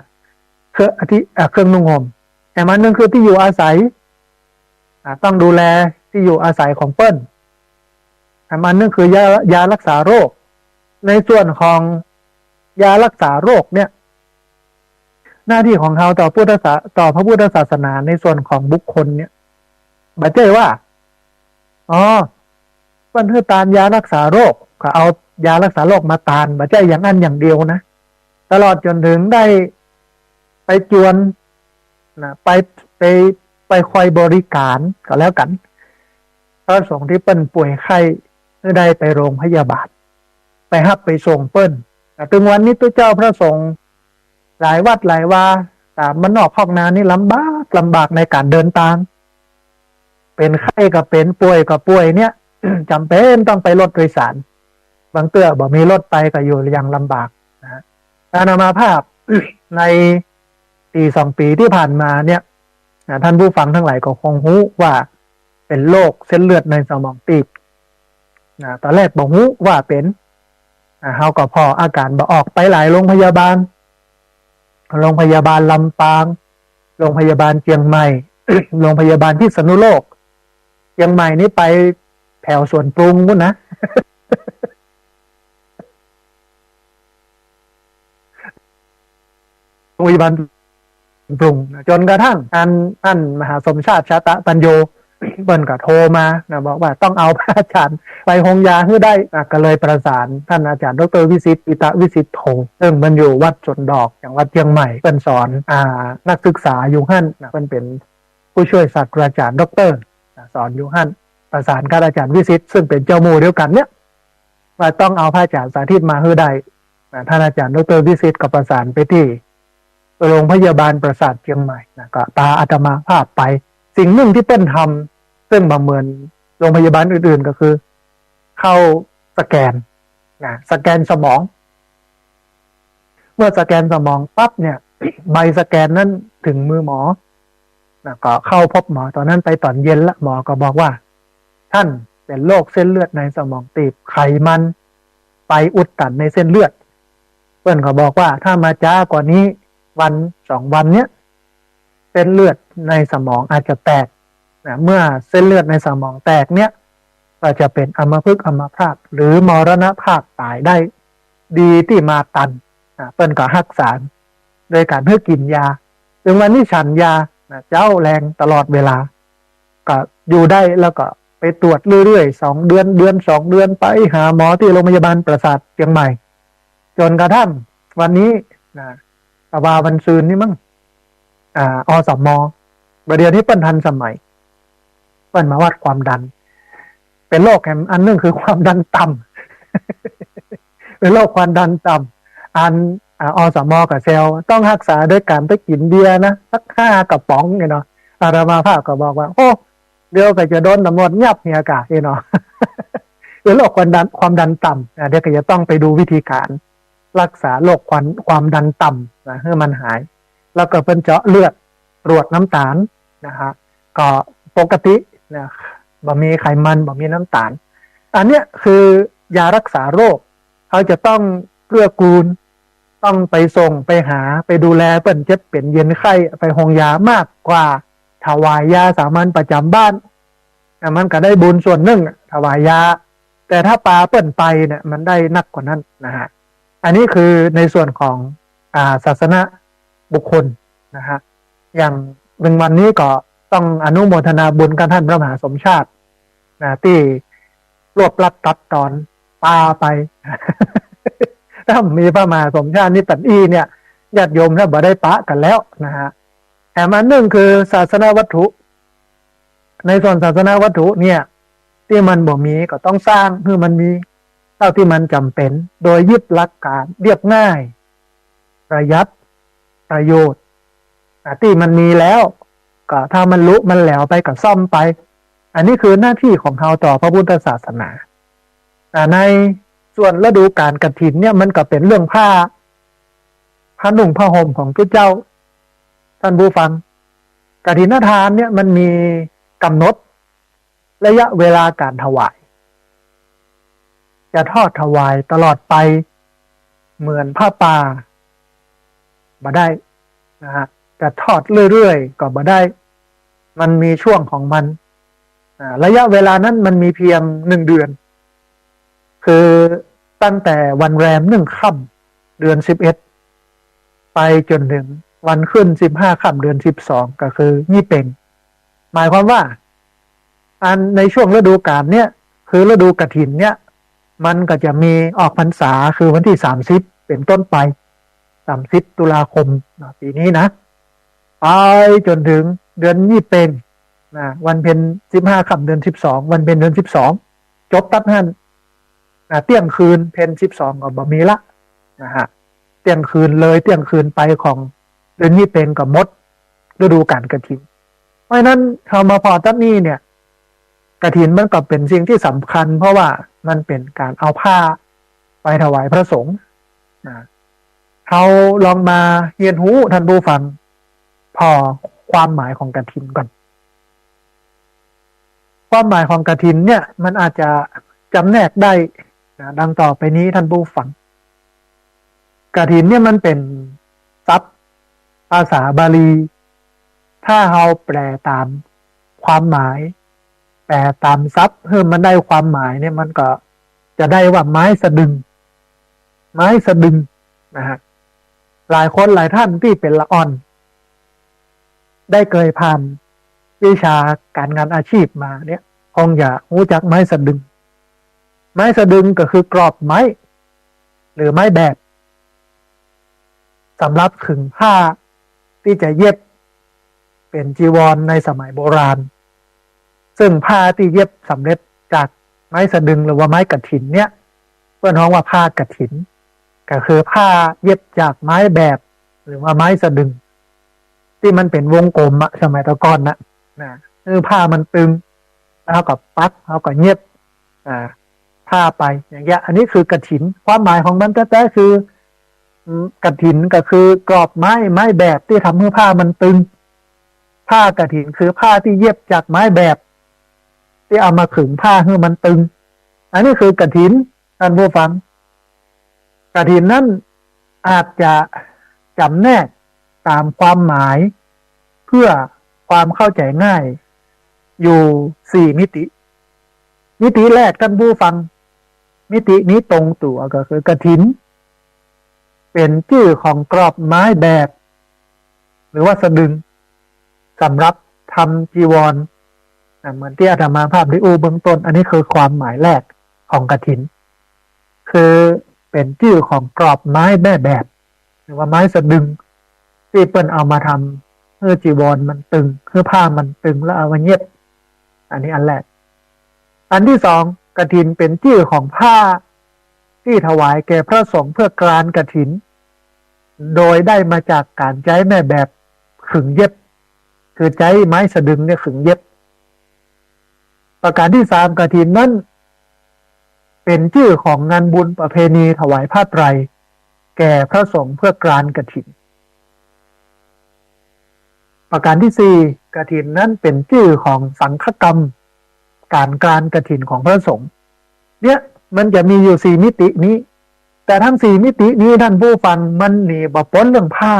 เครื่องอธิ อ่า เครื่องนุ่งห่ม แถมอันหนึ่งคือตี้อยู่อาศัย อ่า ต้องดูแลตี้อยู่อาศัยของเปิ้น แถมอันหนึ่งคือยา ยารักษาโรค ในส่วนของยารักษาโรคเนี่ย หน้าตี้ของเฮาต่อพุทธศา ต่อพระพุทธศาสนาในส่วนของบุคคลเนี่ย บ่ใจ้ว่า อ๋อ เปิ้นหื้อตานยารักษาโรค ก็เอายารักษาโรคมาตาน บ่ใจ้อย่างอั้นอย่างเดียวนะ ตลอดจ๋นเถิงได้ไปจวนนะ ไป ไป ไปคอยบริการก็แล้วกั๋น พระสงฆ์ตี้เปิ้นป่วยไข้หื้อได้ไปโรงพยาบาล ไปฮับไปส่งเปิ้น แต่ตึงวันนี้ตุ๊เจ้าพระสงฆ์หลายวัดหลายวา ต๋ามบ้านนอกคอกนานี่ลำบาก ลำบากในก๋านเดินตาง เป๋นไข้ก็เป๋น ป่วยก็ป่วยเนี่ย จ๋ำเป๋นต้องไปรถโดยสาร บางเตื้อบ่มีรถไปก็อยู่อย่างลำบากนะฮะ อาตมาภาพ ในปี๋สองปี๋ตี้ผ่านมาเนี่ยนะ ท่านผู้ฟังตังหลายก็คงฮู้ว่าเป๋นโรคเส้นเลือดในสมองตีบนะ ต๋อนแรกบ่ฮู้ว่าเป๋นนะ เฮาก็ผ่ออาก๋านบ่ออก ไปหลายโรงพยาบาล โรงพยาบาลลำปาง โรงพยาบาลเจียงใหม่ โรงพยาบาลพิษณุโลก เจียงใหม่นี่ไปแถวสวนปรุงปู๊นนะ โรงพยาบาลปรุง จ๋นกระทั่งอัน อันมหาสมชาติชาตะปัญโญ เปิ้นก็โทรมานะ บอกว่าต้องเอาพระอาจ๋ารย์ไปโฮงยาหื้อได้นะ ก็เลยประสานท่านอาจ๋ารย์ดอกเตอร์วิสิทธิ์ อิตวิสิทโธ ซึ่งเปิ้นอยู่วัดสวนดอก จังหวัดเจียงใหม่ เปิ้นสอน อ่า นักศึกษาอยู่หั้นนะ เปิ้นเป๋นผู้ช่วยศาสตราจ๋ารย์ด็อกเตอร์นะ สอนอยู่หั้น ประสานกับอาจ๋ารย์วิสิทธิ์ ซึ่งเป๋นเจ้าหมู่เดียวกั๋นเนี่ย ว่าต้องเอาพระอาจ๋ารย์สาธิตมาหื้อได้นะ ท่านอาจ๋ารย์ดอกเตอร์วิสิทธิ์ก็ประสานไปตี้โรงพยาบาลประสาทเจียงใหม่นะ ก็ปาอาตมาภาพไป สิ่งหนึ่งตี้เปิ้นทำ ซึ่งบ่เหมือนโรงพยาบาลอื่นๆ ก็คือ เข้าสแกนนะ สแกนสมอง เมื่อสแกนสมองปั๊บเนี่ย ใบสแกนนั้นถึงมือหมอนะ ก็เข้าพบหมอ ต๋อนนั้นไปต๋อนเย็นละ หมอก็บอกว่า ท่านเป๋นโรคเส้นเลือดในสมองตีบ ไขมันไปอุดตันในเส้นเลือด เปิ้นก็บอกว่าถ้ามาจ๊ากว่านี้วันสองวันเนี้ย เส้นเลือดในสมองอาจจะแตกนะ เมื่อเส้นเลือดในสมองแตกเนี่ย ก็จะเป๋นอัมพฤกษ์อัมพาต หรือมรณภาพต๋ายได้ ดีตี้มาตันนะ เปิ้นก็ฮักษาโดยก๋านหื้อกิ๋นยา ซึ่งวันนี้ฉันยานะ เจ๊าแลงตลอดเวลา ก็อยู่ได้ แล้วก็ไปตรวจเรื่อยๆ สองเดือน เดือนสองเดือน ไปหาหมอตี้โรงพยาบาลประสาทเจียงใหม่ จ๋นกระทั่งวันนี้นะ แต่ว่าวันซืนนี่มั้ง อ่า อสม บ่าเดี่ยวนี้เปิ้นทันสมัย เปิ้นมาวัดความดัน เป๋นโรคแหมอันหนึ่งคือความดันต่ำ เป๋นโรคความดันต่ำ อัน อ่า อสม ก็แซว ต้องฮักษาโดยก๋านไปกิ๋นเบียร์นะ สักห้ากระป๋องเนี่ยเนาะ อาตมาภาพก็บอกว่า โอ้ เดี๋ยวก็จะโดนตำรวจยับเหียก่ะ เนาะ เป๋นโรคความดัน ความดันต่ำนะ เดี๋ยวก็จะต้องไปดูวิธีก๋านฮักษาโรคความ ความดันต่ำนะ หื้อมันหาย แล้วก็เปิ้นเจาะเลือด ตรวจน้ำตาลนะฮะ ก็ปกตินะ บ่มีไขมัน บ่มีน้ำตาล อันเนี้ยคือยาฮักษาโรค เฮาจะต้องเกื้อกูล ต้องไปส่งไปหา ไปดูแลเปิ้นเจ็บเป๋นเย็นไข้ ไปโฮงยามากกว่าถวายยาสามัญประจ๋ำบ้านนะ มันก็ได้บุญส่วนหนึ่งอะ ถวายยา แต่ถ้าปาเปิ้นไปเนี่ย มันได้นักกว่านั้นนะฮะ อันนี้คือในส่วนของ อ่า ศาสนบุคคลนะฮะ อย่างเถิงวันนี้ก็ต้องอนุโมทนาบุญกับท่านพระมหาสมชาตินะ ตี้รวบรัดตัดตอนปาไป ถ้ามีพระมหาสมชาตินี่ปั๋นอี้เนี่ย ญาติโยมถ้าบ่ได้ปะกั๋นแล้วนะฮะ แถมอันหนึ่งคือศาสนวัตถุ ในส่วนศาสนวัตถุเนี่ย ตี้มันบ่มีก็ต้องสร้างหื้อมันมี เต้าตี้มันจ๋ำเป๋น โดยยึดหลักก๋านเรียบง่าย ประหยัด ประโยชน์ อ่า ตี้มันมีแล้ว ก็ถ้ามันหลุมันแหลวไปก็ซ่อมไป อันนี้คือหน้าตี้ของเฮาต่อพระพุทธศาสนา อ่า ในส่วนฤดูก๋านกฐินเนี่ย มันก็เป๋นเรื่องผ้า ผ้านุ่งผ้าห่มของพุทธเจ้า ท่านผู้ฟัง กฐินทานเนี่ยมันมีก๋ำหนดระยะเวลาก๋านถวาย จะทอดถวายตลอดไปเหมือนผ้าป่าบ่ได้นะฮะ จะทอดเรื่อยๆก็บ่ได้ มันมีช่วงของมัน อ่า ระยะเวลานั้นมันมีเพียงหนึ่งเดือน คือตั้งแต่วันแรมหนึ่งค่ำเดือนสิบเอ็ด ไปจ๋นเถิงวันขึ้นสิบห้าค่ำเดือนสิบสอง ก็คือยี่เป็ง หมายความว่า อันในช่วงฤดูก๋านเนี่ย คือฤดูกฐินเนี่ย มันก็จะมีออกพรรษา คือวันตี้สามสิบเป๋นต้นไป สามสิบตุลาคมนะ ปี๋นี้นะ ไปจ๋นเถิงเดือนยี่เป็งนะ วันเพ็ญสิบห้าค่ำเดือนสิบสอง วันเพ็ญเดือนสิบสอง จบตั๊ดหั้นนะ เตี้ยงคืนเพ็ญสิบสองก็บ่มีละนะฮะ เตี้ยงคืนเลย เตี้ยงคืนไปของเดือนยี่เป็งก็หมดฤดูก๋านกฐิน เพราะฉะนั้นเฮามาผ่อตั๊ดนี้เนี่ย กฐินมันก็เป๋นสิ่งตี้สำคัญ เพราะว่ามันเป๋นก๋านเอาผ้าไปถวายพระสงฆ์นะ เฮาลองมาเฮียนฮู้ ท่านผู้ฟัง ผ่อความหมายของกฐินก่อน ความหมายของกฐินเนี่ย มันอาจจะจ๋ำแนกได้นะ ดังต่อไปนี้ ท่านผู้ฟัง กฐินเนี่ยมันเป๋นศัพท์ภาษาบาลี ถ้าเฮาแปลต๋ามความหมาย แปลต๋ามศัพท์หื้อมันได้ความหมายเนี่ย มันก็จะได้ว่าไม้สะดึง ไม้สะดึงนะฮะ หลายคนหลายท่านตี้เป๋นละอ่อน ได้เกยผ่านวิชาก๋านงานอาชีพมาเนี่ย คงจะฮู้จักไม้สะดึง ไม้สะดึงก็คือกรอบไม้ หรือไม้แบบ สำหรับขึงผ้าตี้จะเย็บเป๋นจีวรในสมัยโบราณ ซึ่งผ้าตี้เย็บสำเร็จจากไม้สะดึงหรือว่าไม้กฐินเนี่ย เปิ้นฮ้องว่าผ้ากฐิน ก็คือผ้าเย็บจากไม้แบบ หรือว่าไม้สะดึง ตี้มันเป๋นวงกลมอะ สมัยตะก่อนนะ นะ เออ ผ้ามันตึง แล้วเฮาก็ปัก เฮาก็เย็บ อ่า ผ้าไป อย่างเงี้ย อันนี้คือกฐิน ความหมายของมันแต๊ๆ คือ อืม กฐินก็คือกรอบไม้ ไม้แบบตี้ทำหื้อผ้ามันตึง ผ้ากฐินคือผ้าตี้เย็บจากไม้แบบ ตี้เอามาขึงผ้าหื้อมันตึง อันนี้คือกฐิน ท่านผู้ฟัง กฐินนั้นอาจจะจ๋ำแนกต๋ามความหมาย เพื่อความเข้าใจ๋ง่าย อยู่สี่มิติ มิติแรก ท่านผู้ฟัง มิตินี้ตรงตั๋ว ก็คือกฐินเป๋นจื้อของกรอบไม้แบบ หรือว่าสะดึง สำหรับทำจีวร อ่ะ เหมือนตี้อาตมาภาพได้อู้เบื้องต้น อันนี้คือความหมายแรกของกฐิน คือเป๋นจื้อของกรอบไม้แม่แบบ หรือว่าไม้สะดึง ตี้เปิ้นเอามาทำหื้อจีวรมันตึง หื้อผ้ามันตึงแล้วเอามาเย็บ อันนี้อันแรก อันตี้สอง กฐินเป๋นจื้อของผ้าตี้ถวายแก่พระสงฆ์เพื่อกรานกฐิน โดยได้มาจากก๋านใจ๊แม่แบบขึงเย็บ คือใจ๊ไม้สะดึงเนี่ยขึงเย็บ ประก๋านตี้สาม กฐินนั้นเป๋นจื้อของงานบุญประเพณีถวายผ้าไตรแก่พระสงฆ์เพื่อกรานกฐิน ประก๋านตี้สี่ กฐินนั้นเป๋นจื้อของสังฆกรรม ก๋านกรานกฐินของพระสงฆ์ เนี่ย มันจะมีอยู่สี่มิตินี้ แต่ตึงสี่มิตินี้ ท่านผู้ฟัง มันหนีบ่ป๊นเรื่องผ้า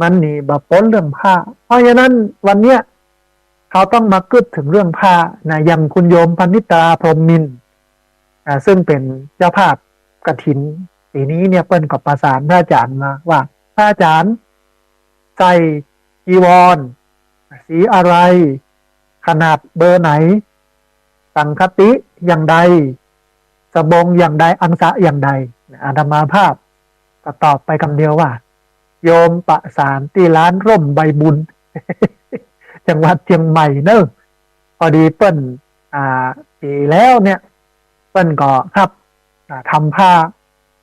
มันหนีบ่ป๊นเรื่องผ้า เพราะฉะนั้นวันเนี้ย เฮาต้องมากึ๊ดเถิงเรื่องผ้านะ อย่างคุณโยมพนิตา พรหมมินทร์ อ่า ซึ่งเป๋นเจ้าภาพกฐินปี๋นี้เนี่ย เปิ้นก็ประสานพระอาจ๋ารย์มาว่า พระอาจ๋ารย์ ใส่จีวรสีอะไร ขนาดเบอร์ไหน สังคติอย่างใด สบงอย่างใด อังสะอย่างใด อาตมาภาพก็ตอบไปกำเดียวว่า โยมประสานตี้ร้านร่มใบบุญ จังหวัดเจียงใหม่เนอะ พอดีเปิ้น อ่า ปี๋แล้วเนี่ย เปิ้นก็ฮับ อ่า ทำผ้า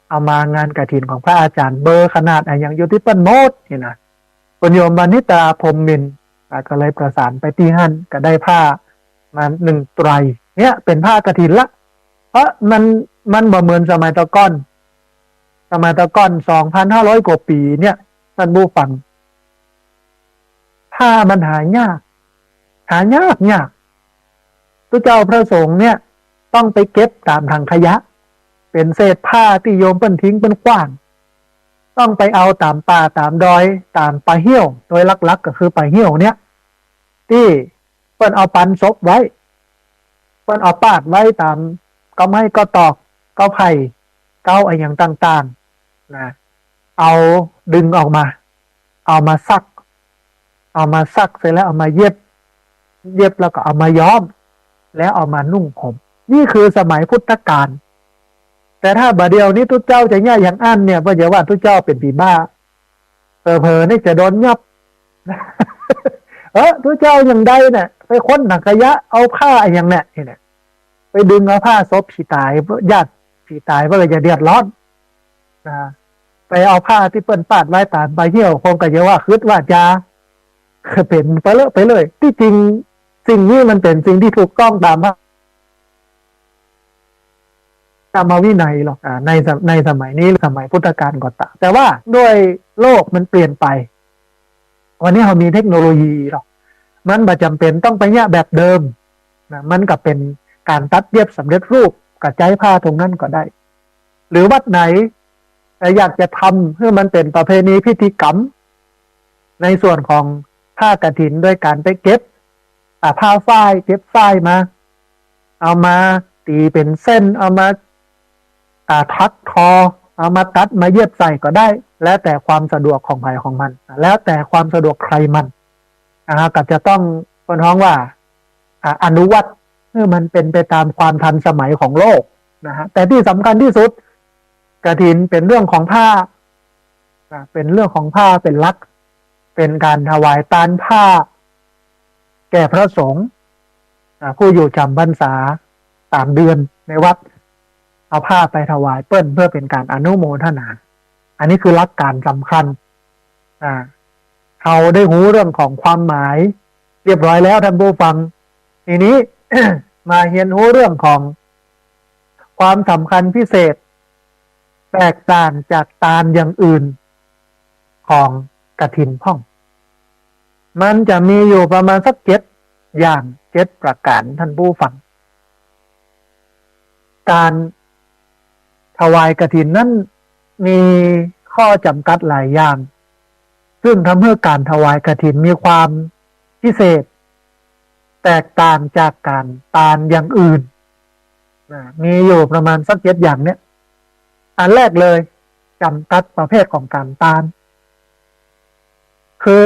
เอามางานกฐินของพระอาจารย์เบอร์ขนาดอะหยังอยู่ตี้เปิ้นหมดนี่นะ คุณโยมวณิตา พรหมมินทร์ อ่า ก็เลยประสานไปตี้หั้น ก็ได้ผ้ามานึ่งไตร เนี่ยเป๋นผ้ากฐินละ เพราะมัน มันบ่เหมือนสมัยตะก่อน สมัยตะก่อน สองพันห้าร้อยกว่าปี๋เนี่ย ท่านผู้ฟัง ผ้ามันหายาก หายากยาก ตุ๊เจ้าพระสงฆ์เนี่ย ต้องไปเก็บต๋ามถังขยะ เป๋นเศษผ้าตี้โยมเปิ้นทิ้งเปิ้นขว้าง ต้องไปเอาต๋ามป่าต๋ามดอย ต๋ามป่าเหี่ยว โดยหลักๆ ก็คือป่าเหี่ยวเนี่ย ตี้เปิ้นเอาปันศพไว้ เปิ้นเอาปาดไว้ต๋ามก๊อไม้ก๊อตอก ก๊อไผ่ เก๊าอะหยังต่างๆ นะ เอาดึงออกมา เอามาซัก เอามาซักเสร็จแล้วเอามาเย็บ เย็บแล้วก็เอามาย้อม แล้วเอามานุ่งห่ม นี่คือสมัยพุทธกาล แต่ถ้าบ่าเดี่ยวนี้ตุ๊เจ้าจะเยียะอย่างอั้นเนี่ย เปิ้นจะว่าตุ๊เจ้าเป๋นผีบ้า เผลอๆ นี่จะโดนยับ เออ ตุ๊เจ้าอย่างใดเนี่ย ไปค้นถังขยะ เอาผ้าอะหยังเนี่ย นี่เนี่ย ไปดึงเอาผ้าศพผีต๋าย ญาติผีต๋าย เปิ้นก็จะเดือดร้อน นะ ไปเอาผ้าตี้เปิ้นปาดไว้ต๋ามป่าเหี่ยว คนก็จะว่าคึดว่าจา เป๋นไปเลอะไปเลย ตี้จริงสิ่งนี้มันเป๋นสิ่งตี้ถูกต้องต๋ามพระธรรมวินัยหรอก อ่า ในส- ในสมัยนี้ สมัยพุทธกาลก็ต๋าม แต่ว่าด้วยโลกมันเปลี่ยนไป วันนี้เฮามีเทคโนโลยีหรอก มันบ่จ๋ำเป๋นต้องไปเยียะแบบเดิม นะ มันก็เป๋นก๋านตัดเย็บสำเร็จรูป ก็ใจ๊ผ้าตรงนั้นก็ได้ หรือวัดไหน เอ่อ อยากจะทำหื้อมันเป๋นประเพณีพิธีกรรม ในส่วนของผ้ากฐิน โดยก๋านไปเก็บ อ่า ผ้าฝ้าย เก็บฝ้ายมา เอามาตี๋เป๋นเส้น เอามา อ่า ถักทอ เอามาตัดมาเย็บใส่ก็ได้ แล้วแต่ความสะดวกของใผของมัน แล้วแต่ความสะดวกใครมัน นะฮะ ก็จะต้อง เปิ้นฮ้องว่า อ่า อนุวัตร หื้อมันเป๋นไปต๋ามความทันสมัยของโลก นะฮะ แต่ตี้สำคัญตี้สุด กฐินเป๋นเรื่องของผ้า นะ เป๋นเรื่องของผ้าเป๋นหลัก เป๋นก๋านถวายตานผ้า แก่พระสงฆ์ นะ ผู้อยู่จ๋ำพรรษาสามเดือนในวัด เอาผ้าไปถวายเปิ้น เพื่อเป๋นก๋านอนุโมทนา อันนี้คือหลักก๋านสำคัญ อ่า เฮาได้ฮู้เรื่องของความหมายเรียบร้อยแล้วท่านผู้ฟัง ทีนี้ มาเฮียนฮู้เรื่องของความสำคัญพิเศษ แตกต่างจากตานอย่างอื่นของกฐินพ่อง มันจะมีอยู่ประมาณสักเจ็ดอย่าง เจ็ดประก๋านท่านผู้ฟัง ก๋านถวายกฐินนั้นมีข้อจ๋ำกัดหลายอย่าง ซึ่งทำหื้อก๋านถวายกฐินมีความพิเศษ แตกต่างจากก๋านตานอย่างอื่น นะ มีอยู่ประมาณสักเจ็ดอย่างเนี่ย อันแรกเลย จ๋ำกัดประเภทของก๋านตาน คือ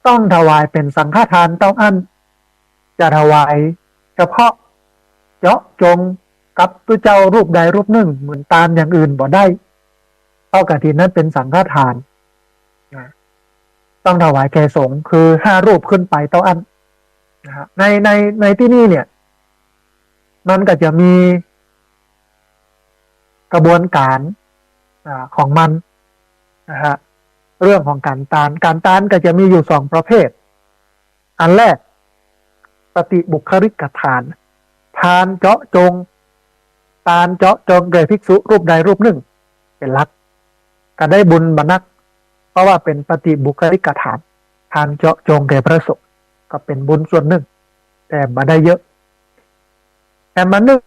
ต้องถวายเป๋นสังฆทานเต้าอั้น จะถวายเฉพาะเจาะจงกับตุ๊เจ้ารูปใดรูปนึ่งเหมือนตานอย่างอื่นบ่ได้ เพราะกฐินนั้นเป๋นสังฆทาน นะ ต้องถวายแก่สงฆ์ คือห้ารูปขึ้นไปเต้าอั้น นะฮะ ใน ใน ในตี้นี่เนี่ย มันก็จะมีกระบวนก๋าน อ่า ของมัน นะฮะ เรื่องของก๋านตาน ก๋านตานก็จะมีอยู่สองประเภท อันแรก ปฏิบุคคลิกทาน ทานเจาะจง ตานเจาะจงแก่ภิกษุรูปใดรูปนึ่งเป๋นหลัก ก็ได้บุญบ่นัก เพราะว่าเป๋นปฏิบุคคลิกทาน ทานเจาะจงแก่พระสงฆ์ ก็เป๋นบุญส่วนนึ่ง แต่บ่ได้เยอะ แถมอันนึ่ง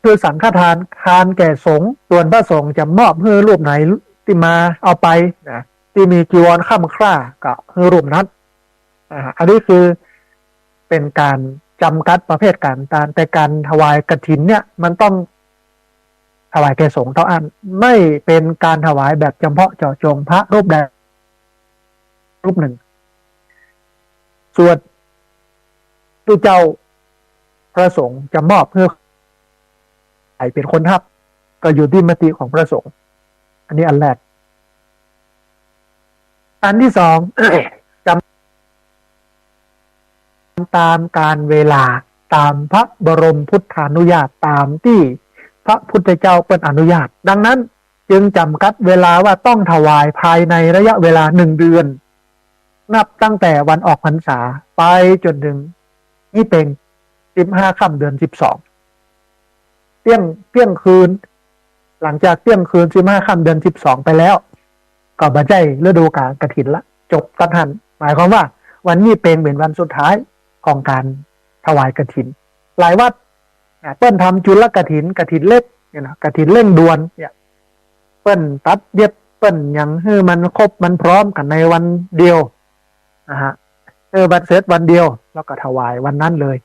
คือสังฆทาน ทานแก่สงฆ์ ส่วนพระสงฆ์จะมอบหื้อรูปไหนตี้มาเอาไปนะ ตี้มีจีวรคร่ำคร่าก็หื้อรูปนั้น อ่า อันนี้คือเป๋นก๋านจ๋ำกัดประเภทก๋านตาน แต่ก๋านถวายกฐินเนี่ย มันต้องถวายแก่สงฆ์เต้าอั้น ไม่เป๋นก๋านถวายแบบเฉพาะเจาะจงพระรูปใดรูปนึ่ง ส่วนตุ๊เจ้าพระสงฆ์จะมอบหื้อใผเป๋นคนฮับ ก็อยู่ตี้มติของพระสงฆ์ อันนี้อันแรก อันตี้สอง จ๋ำ ต๋ามกาลเวลา ต๋ามพระบรมพุทธานุญาต ต๋ามตี้พระพุทธเจ้าเปิ้นอนุญาต ดังนั้นจึงจ๋ำกัดเวลาว่าต้องถวายภายในระยะเวลาหนึ่งเดือน นับตั้งแต่วันออกพรรษาไปจ๋นเถิงยี่เป็ง สิบห้าค่ำเดือนสิบสอง เตี้ยง เตี้ยงคืน หลังจากเตี้ยงคืนสิบห้าค่ำเดือนสิบสองไปแล้ว ก็บ่ใจ้ฤดูกาลกฐินละ จบตั๊ดหั้น หมายความว่าวันยี่เป็งเป๋นวันสุดท้ายของก๋านถวายกฐิน หลายวัด อ่า เปิ้นทำจุลกฐิน กฐินเล็กเนี่ยนะ กฐินเร่งด่วนเนี่ย เปิ้นตัดเย็บ เปิ้นหยังหื้อมันครบมันพร้อมกั๋นในวันเดียวนะฮะ เออ บัดเสร็จวันเดียว แล้วก็ถวายวันนั้นเลย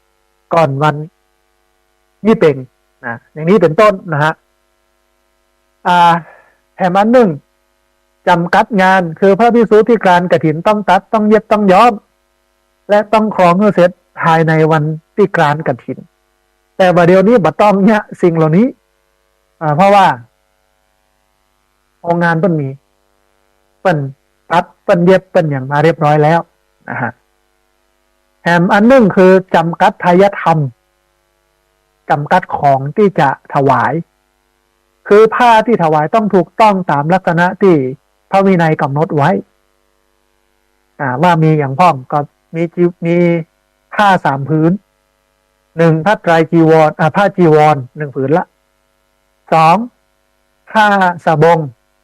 ก่อนวันยี่เป็งนะ อย่างนี้เป๋นต้นนะฮะ อ่า แถมอันนึ่ง จ๋ำกัดงาน คือพระภิกษุตี้กรานกฐินต้องตัด ต้องเย็บ ต้องย้อม และต้องครองหื้อเสร็จภายในวันตี้กรานกฐิน แต่บ่าเดี่ยวนี้บ่ต้องเยียะสิ่งเหล่านี้ อ่า เพราะว่าโรงงานเปิ้นมี เปิ้นตัด เปิ้นเย็บ เปิ้นหยังมาเรียบร้อยแล้วนะฮะ แถมอันนึ่งคือจ๋ำกัดไทยธรรม จ๋ำกัดของตี้จะถวาย คือผ้าตี้ถวายต้องถูกต้องต๋ามลักษณะตี้พระวินัยก๋ำหนดไว้ อ่า ว่ามีหยังพ่อง ก็มีจี- มีผ้าสามผืน หนึ่ง ผ้าไตรจีวร อ่า ผ้าจีวรหนึ่งผืนละ สอง ผ้าสบง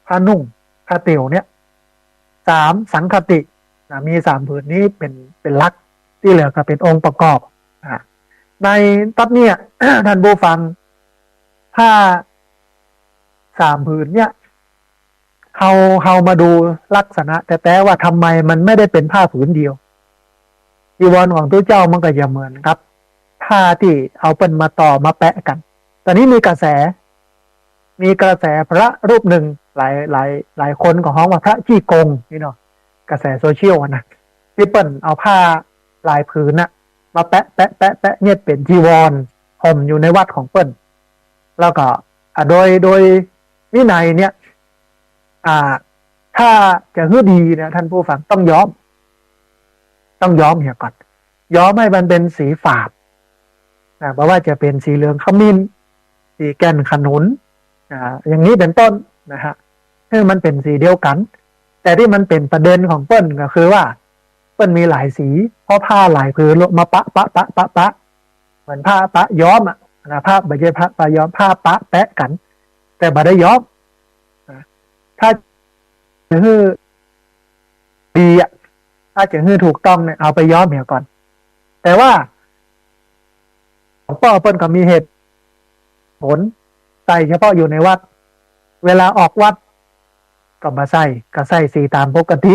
ผ้านุ่ง ผ้าเตียวเนี่ย สาม สังฆาตินะ มีสามผืนนี้เป๋น เป๋นหลัก ตี้เหลือก็เป๋นองค์ประกอบ อ่า ในตั๊ดเนี่ย ท่านผู้ฟัง ผ้าสามผืนเนี่ย เฮา เฮามาดูลักษณะแต๊ๆ ว่าทำไมมันไม่ได้เป๋นผ้าผืนเดียว จีวรของตุ๊เจ้ามันก็จะเหมือนกับผ้าตี้เอาเปิ้นมาต่อมาแปะกั๋น ต๋อนนี้มีกระแส มีกระแสพระรูปนึ่ง หลาย หลาย หลายคนก็ฮ้องว่าพระจี้โกงนี่เนาะ กระแสโซเชียลอะนะ ตี้เปิ้นเอาผ้าหลายผืนน่ะ มาแปะ แปะ แปะ แปะ เยียะเป๋นจีวร ห่มอยู่ในวัดของเปิ้น แล้วก็ อ่ะ โดย โดยวินัยเนี่ย อ่า ถ้าจะหื้อดีเนี่ย ท่านผู้ฟัง ต้องย้อม ต้องย้อมเหียก่อน ย้อมให้มันเป๋นสีฝาดนะ บ่ว่าจะเป๋นสีเหลืองขมิ้น สีแก่นขนุน อ่า อย่างนี้เป๋นต้นนะฮะ หื้อมันเป๋นสีเดียวกั๋น แต่ตี้มันเป๋นประเด็นของเปิ้นก็คือว่า เปิ้นมีหลายสี เพราะผ้าหลายผืนมาปะ ปะ ปะ ปะ ปะ เหมือนผ้าปะย้อมอะนะ ผ้า บ่ใจ้ผ้าปะย้อม ผ้าปะแปะกั๋น แต่บ่ได้ย้อมนะ ถ้าจะหื้อดีอะ ถ้าจะหื้อถูกต้องเนี่ย เอาไปย้อมเหียก่อน แต่ว่าหลวงป้อเปิ้นก็มีเหตุผล ใส่เฉพาะอยู่ในวัด เวลาออกวัด ก็บ่ใส่ ก็ใส่สีต๋ามปกติ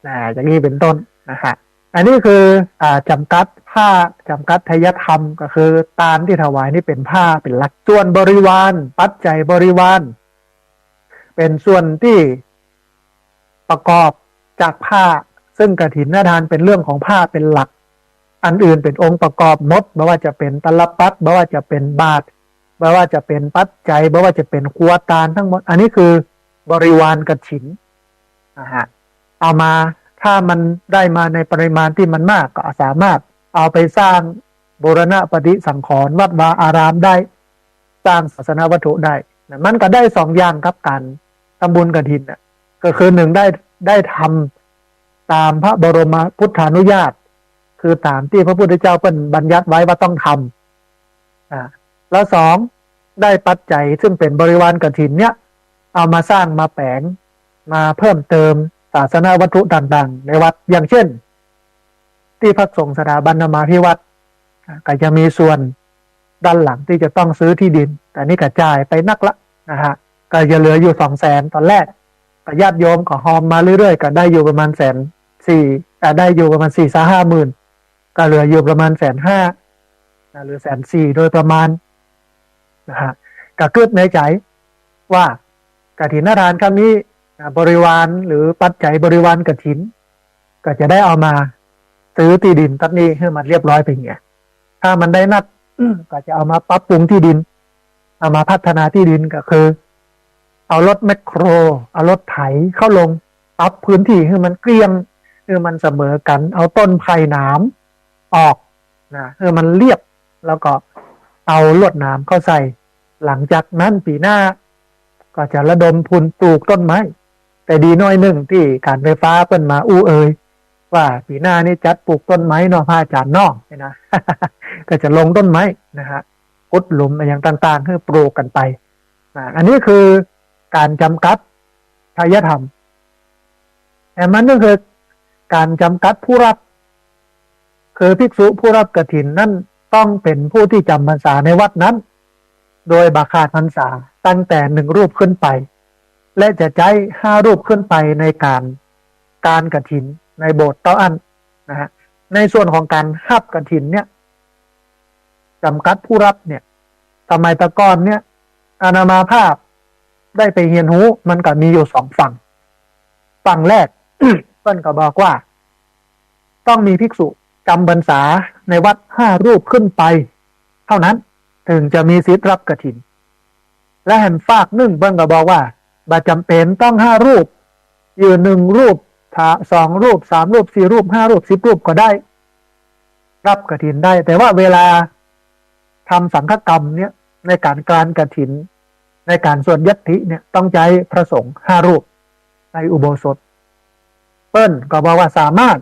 นะ อย่างนี้เป๋นต้นนะฮะ อันนี้คือ อ่า จ๋ำกัดผ้า จ๋ำกัดไทยธรรม ก็คือตานตี้ถวายนี่เป๋นผ้าเป๋นหลัก ส่วนบริวาร ปัจจัยบริวาร เป๋นส่วนตี้ประกอบจากผ้า ซึ่งกฐินทานเป๋นเรื่องของผ้าเป๋นหลัก อันอื่นเป๋นองค์ประกอบหมด บ่ว่าจะเป๋นตาลปัตร บ่ว่าจะเป๋นบาตร บ่ว่าจะเป๋นปัจจัย บ่ว่าจะเป๋นครัวตานทั้งหมด อันนี้คือบริวารกฐินนะฮะ เอามา ถ้ามันได้มาในปริมาณตี้มันมาก ก็สามารถเอาไปสร้างบูรณะปฏิสังขรณ์วัดวาอารามได้ สร้างศาสนวัตถุได้นะ มันก็ได้สองอย่างกับก๋านทำบุญกฐินน่ะ ก็คือหนึ่ง ได้ ได้ทำต๋ามพระบรมพุทธานุญาต คือต๋ามตี้พระพุทธเจ้าเปิ้นบัญญัติไว้ว่าต้องทำ อ่า แล้วสอง ได้ปัจจัยซึ่งเป๋นบริวารกฐินเนี่ย เอามาสร้างมาแป๋ง มาเพิ่มเติมศาสนวัตถุต่างๆ ในวัด อย่างเช่น ตี้พักสงฆ์สถาบันธรรมาภิวัตน์ อ่า ก็จะมีส่วนด้านหลังตี้จะต้องซื้อตี้ดิน แต่นี่ก็จ่ายไปนักละนะฮะ ก็จะเหลืออยู่สองแสนต๋อนแรก ก็ญาติโยมก็ฮอมมาเรื่อยๆ ก็ได้อยู่ประมาณแสนสี่ อ่า ได้อยู่ประมาณสี่สาห้าหมื่น ก็เหลืออยู่ประมาณแสนห้านะ หรือแสนสี่โดยประมาณนะฮะ ก็กึ๊ดในใจ๋ว่ากฐินทานครั้งนี้นะ บริวารหรือปัจจัยบริวารกฐิน ก็จะได้เอามาซื้อตี้ดินตั๊ดนี้หื้อมันเรียบร้อยไปเหีย ถ้ามันได้นัก ก็จะเอามาปรับปรุงตี้ดิน เอามาพัฒนาตี้ดิน ก็คือ เอารถแมคโคร เอารถไถเข้าลง ปรับพื้นที่หื้อมันเกลี้ยง หื้อมันเสมอกั๋น เอาต้นไผ่หนาม ออกนะ หื้อมันเรียบ แล้วก็เอาลวดหนามเข้าใส่ หลังจากนั้นปี๋หน้าก็จะระดมทุนปลูกต้นไม้ แต่ดีหน้อยนึ่งตี้ก๋านไฟฟ้าเปิ้นมาอู้เอย ว่าปี๋หน้านี้จัดปลูกต้นไม้เนาะ พระอาจ๋ารย์เนาะ เนี่ยนะ ก็จะลงต้นไม้นะฮะ ขุดหลุมอะหยังต่างๆ หื้อปลูกกั๋นไปนะ อันนี้คือก๋านจ๋ำกัดไทยธรรม แถมอันนึ่งคือก๋านจ๋ำกัดผู้ฮับ คือภิกษุผู้ฮับกฐินนั้นต้องเป๋นผู้ตี้จ๋ำพรรษาในวัดนั้น โดยบ่ขาดพรรษาตั้งแต่หนึ่งรูปขึ้นไป และจะใจ๊ห้ารูปขึ้นไปในก๋าน ก๋านกฐินในโบสถ์เต้าอั้นนะฮะ ในส่วนของก๋านฮับกฐินเนี่ย จ๋ำกัดผู้ฮับเนี่ย สมัยแต่ก่อนเนี่ย อาตมาภาพได้ไปเฮียนฮู้ มันก็มีอยู่สองฝั่ง ฝั่งแรก เปิ้นก็บอกว่า ต้องมีภิกษุจ๋ำพรรษาในวัดห้ารูปขึ้นไป เต้าอั้น เถิงจะมีสิทธิ์ฮับกฐิน และแหมฝากนึ่งเปิ้นก็บอกว่า บ่จ๋ำเป๋นต้องห้ารูป อยู่หนึ่งรูป ถ้าสองรูป สามรูป สี่รูป ห้ารูป สิบรูปก็ได้ ฮับกฐินได้ แต่ว่าเวลาทำสังฆกรรมเนี่ย ในก๋านกรานกฐิน ในก๋านสวดยัตถิเนี่ย ต้องใจ๊พระสงฆ์ห้ารูปในอุโบสถ เปิ้นก็บอกว่าสามารถ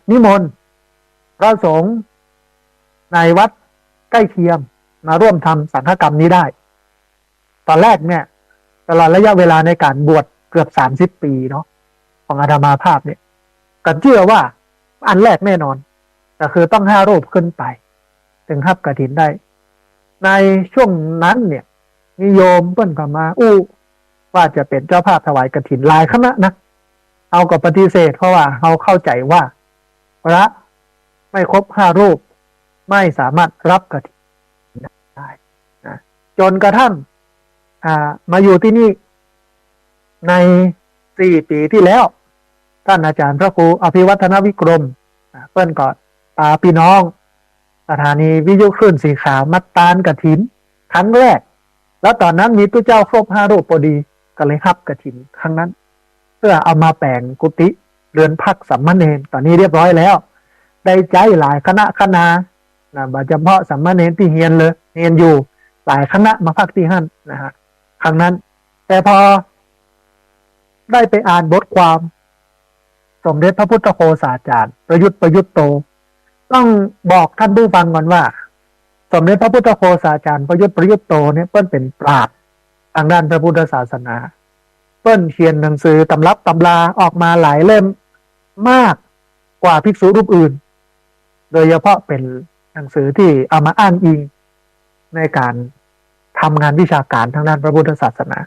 นิมนต์พระสงฆ์ในวัดใก้เคียงมาร่วมทำสังฆกรรมนี้ได้ ต๋อนแรกเนี่ย ตลอดระยะเวลาในก๋านบวชเกือบสามสิบปี๋เนาะ ของอาตมาภาพเนี่ย ก็เจื้อว่าอันแรกแน่นอน ก็คือต้องห้ารูปขึ้นไป เถิงฮับกฐินได้ ในช่วงนั้นเนี่ย มีโยมเปิ้นก็มาอู้ ว่าจะเป๋นเจ้าภาพถวายกฐินหลายคณะนะ เฮาก็ปฏิเสธ เพราะว่าเฮาเข้าใจ๋ว่า พระไม่ครบห้ารูป ไม่สามารถฮับกฐินได้นะ จ๋นกระทั่ง อ่า มาอยู่ตี้นี่ ในสี่ปี๋ตี้แล้ว ต้านอาจ๋ารย์พระครูอภิวัฒนวิกรม อ่า เปิ้นก็ปาปี้น้องสถานีวิทยุคลื่นสีขาวมาตานกฐินครั้งแรก แล้วต๋อนนั้นมีตุ๊เจ้าครบห้ารูปปอดี ก็เลยฮับกฐินครั้งนั้น เปื้อเอามาแป๋งกุฏิเรือนพักสามเณร ต๋อนนี้เรียบร้อยแล้ว ได้ใจ๊หลายคณะคณานะ บ่เฉพาะสามเณรตี้เฮียนเลย เฮียนอยู่ หลายคณะมาพักตี้หั้นนะฮะ ครั้งนั้น แต่พอได้ไปอ่านบทความสมเด็จพระพุทธโฆษาจารย์ ประยุทธ์ ประยุทธ์โต ต้องบอกท่านผู้ฟังก่อนว่า สมเด็จพระพุทธโฆษาจารย์ ประยุทธ์ ประยุทธ์โตเนี่ย เปิ้นเป๋นปราชญ์ตางด้านพระพุทธศาสนา เปิ้นเขียนหนังสือตำรับตำราออกมาหลายเล่มมากกว่าภิกษุรูปอื่น โดยเฉพาะเป๋นหนังสือตี้เอามาอ้างอิงในก๋านทำงานวิชาก๋านตางด้านพระพุทธศาสนา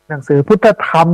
หนังสือพุทธธรรม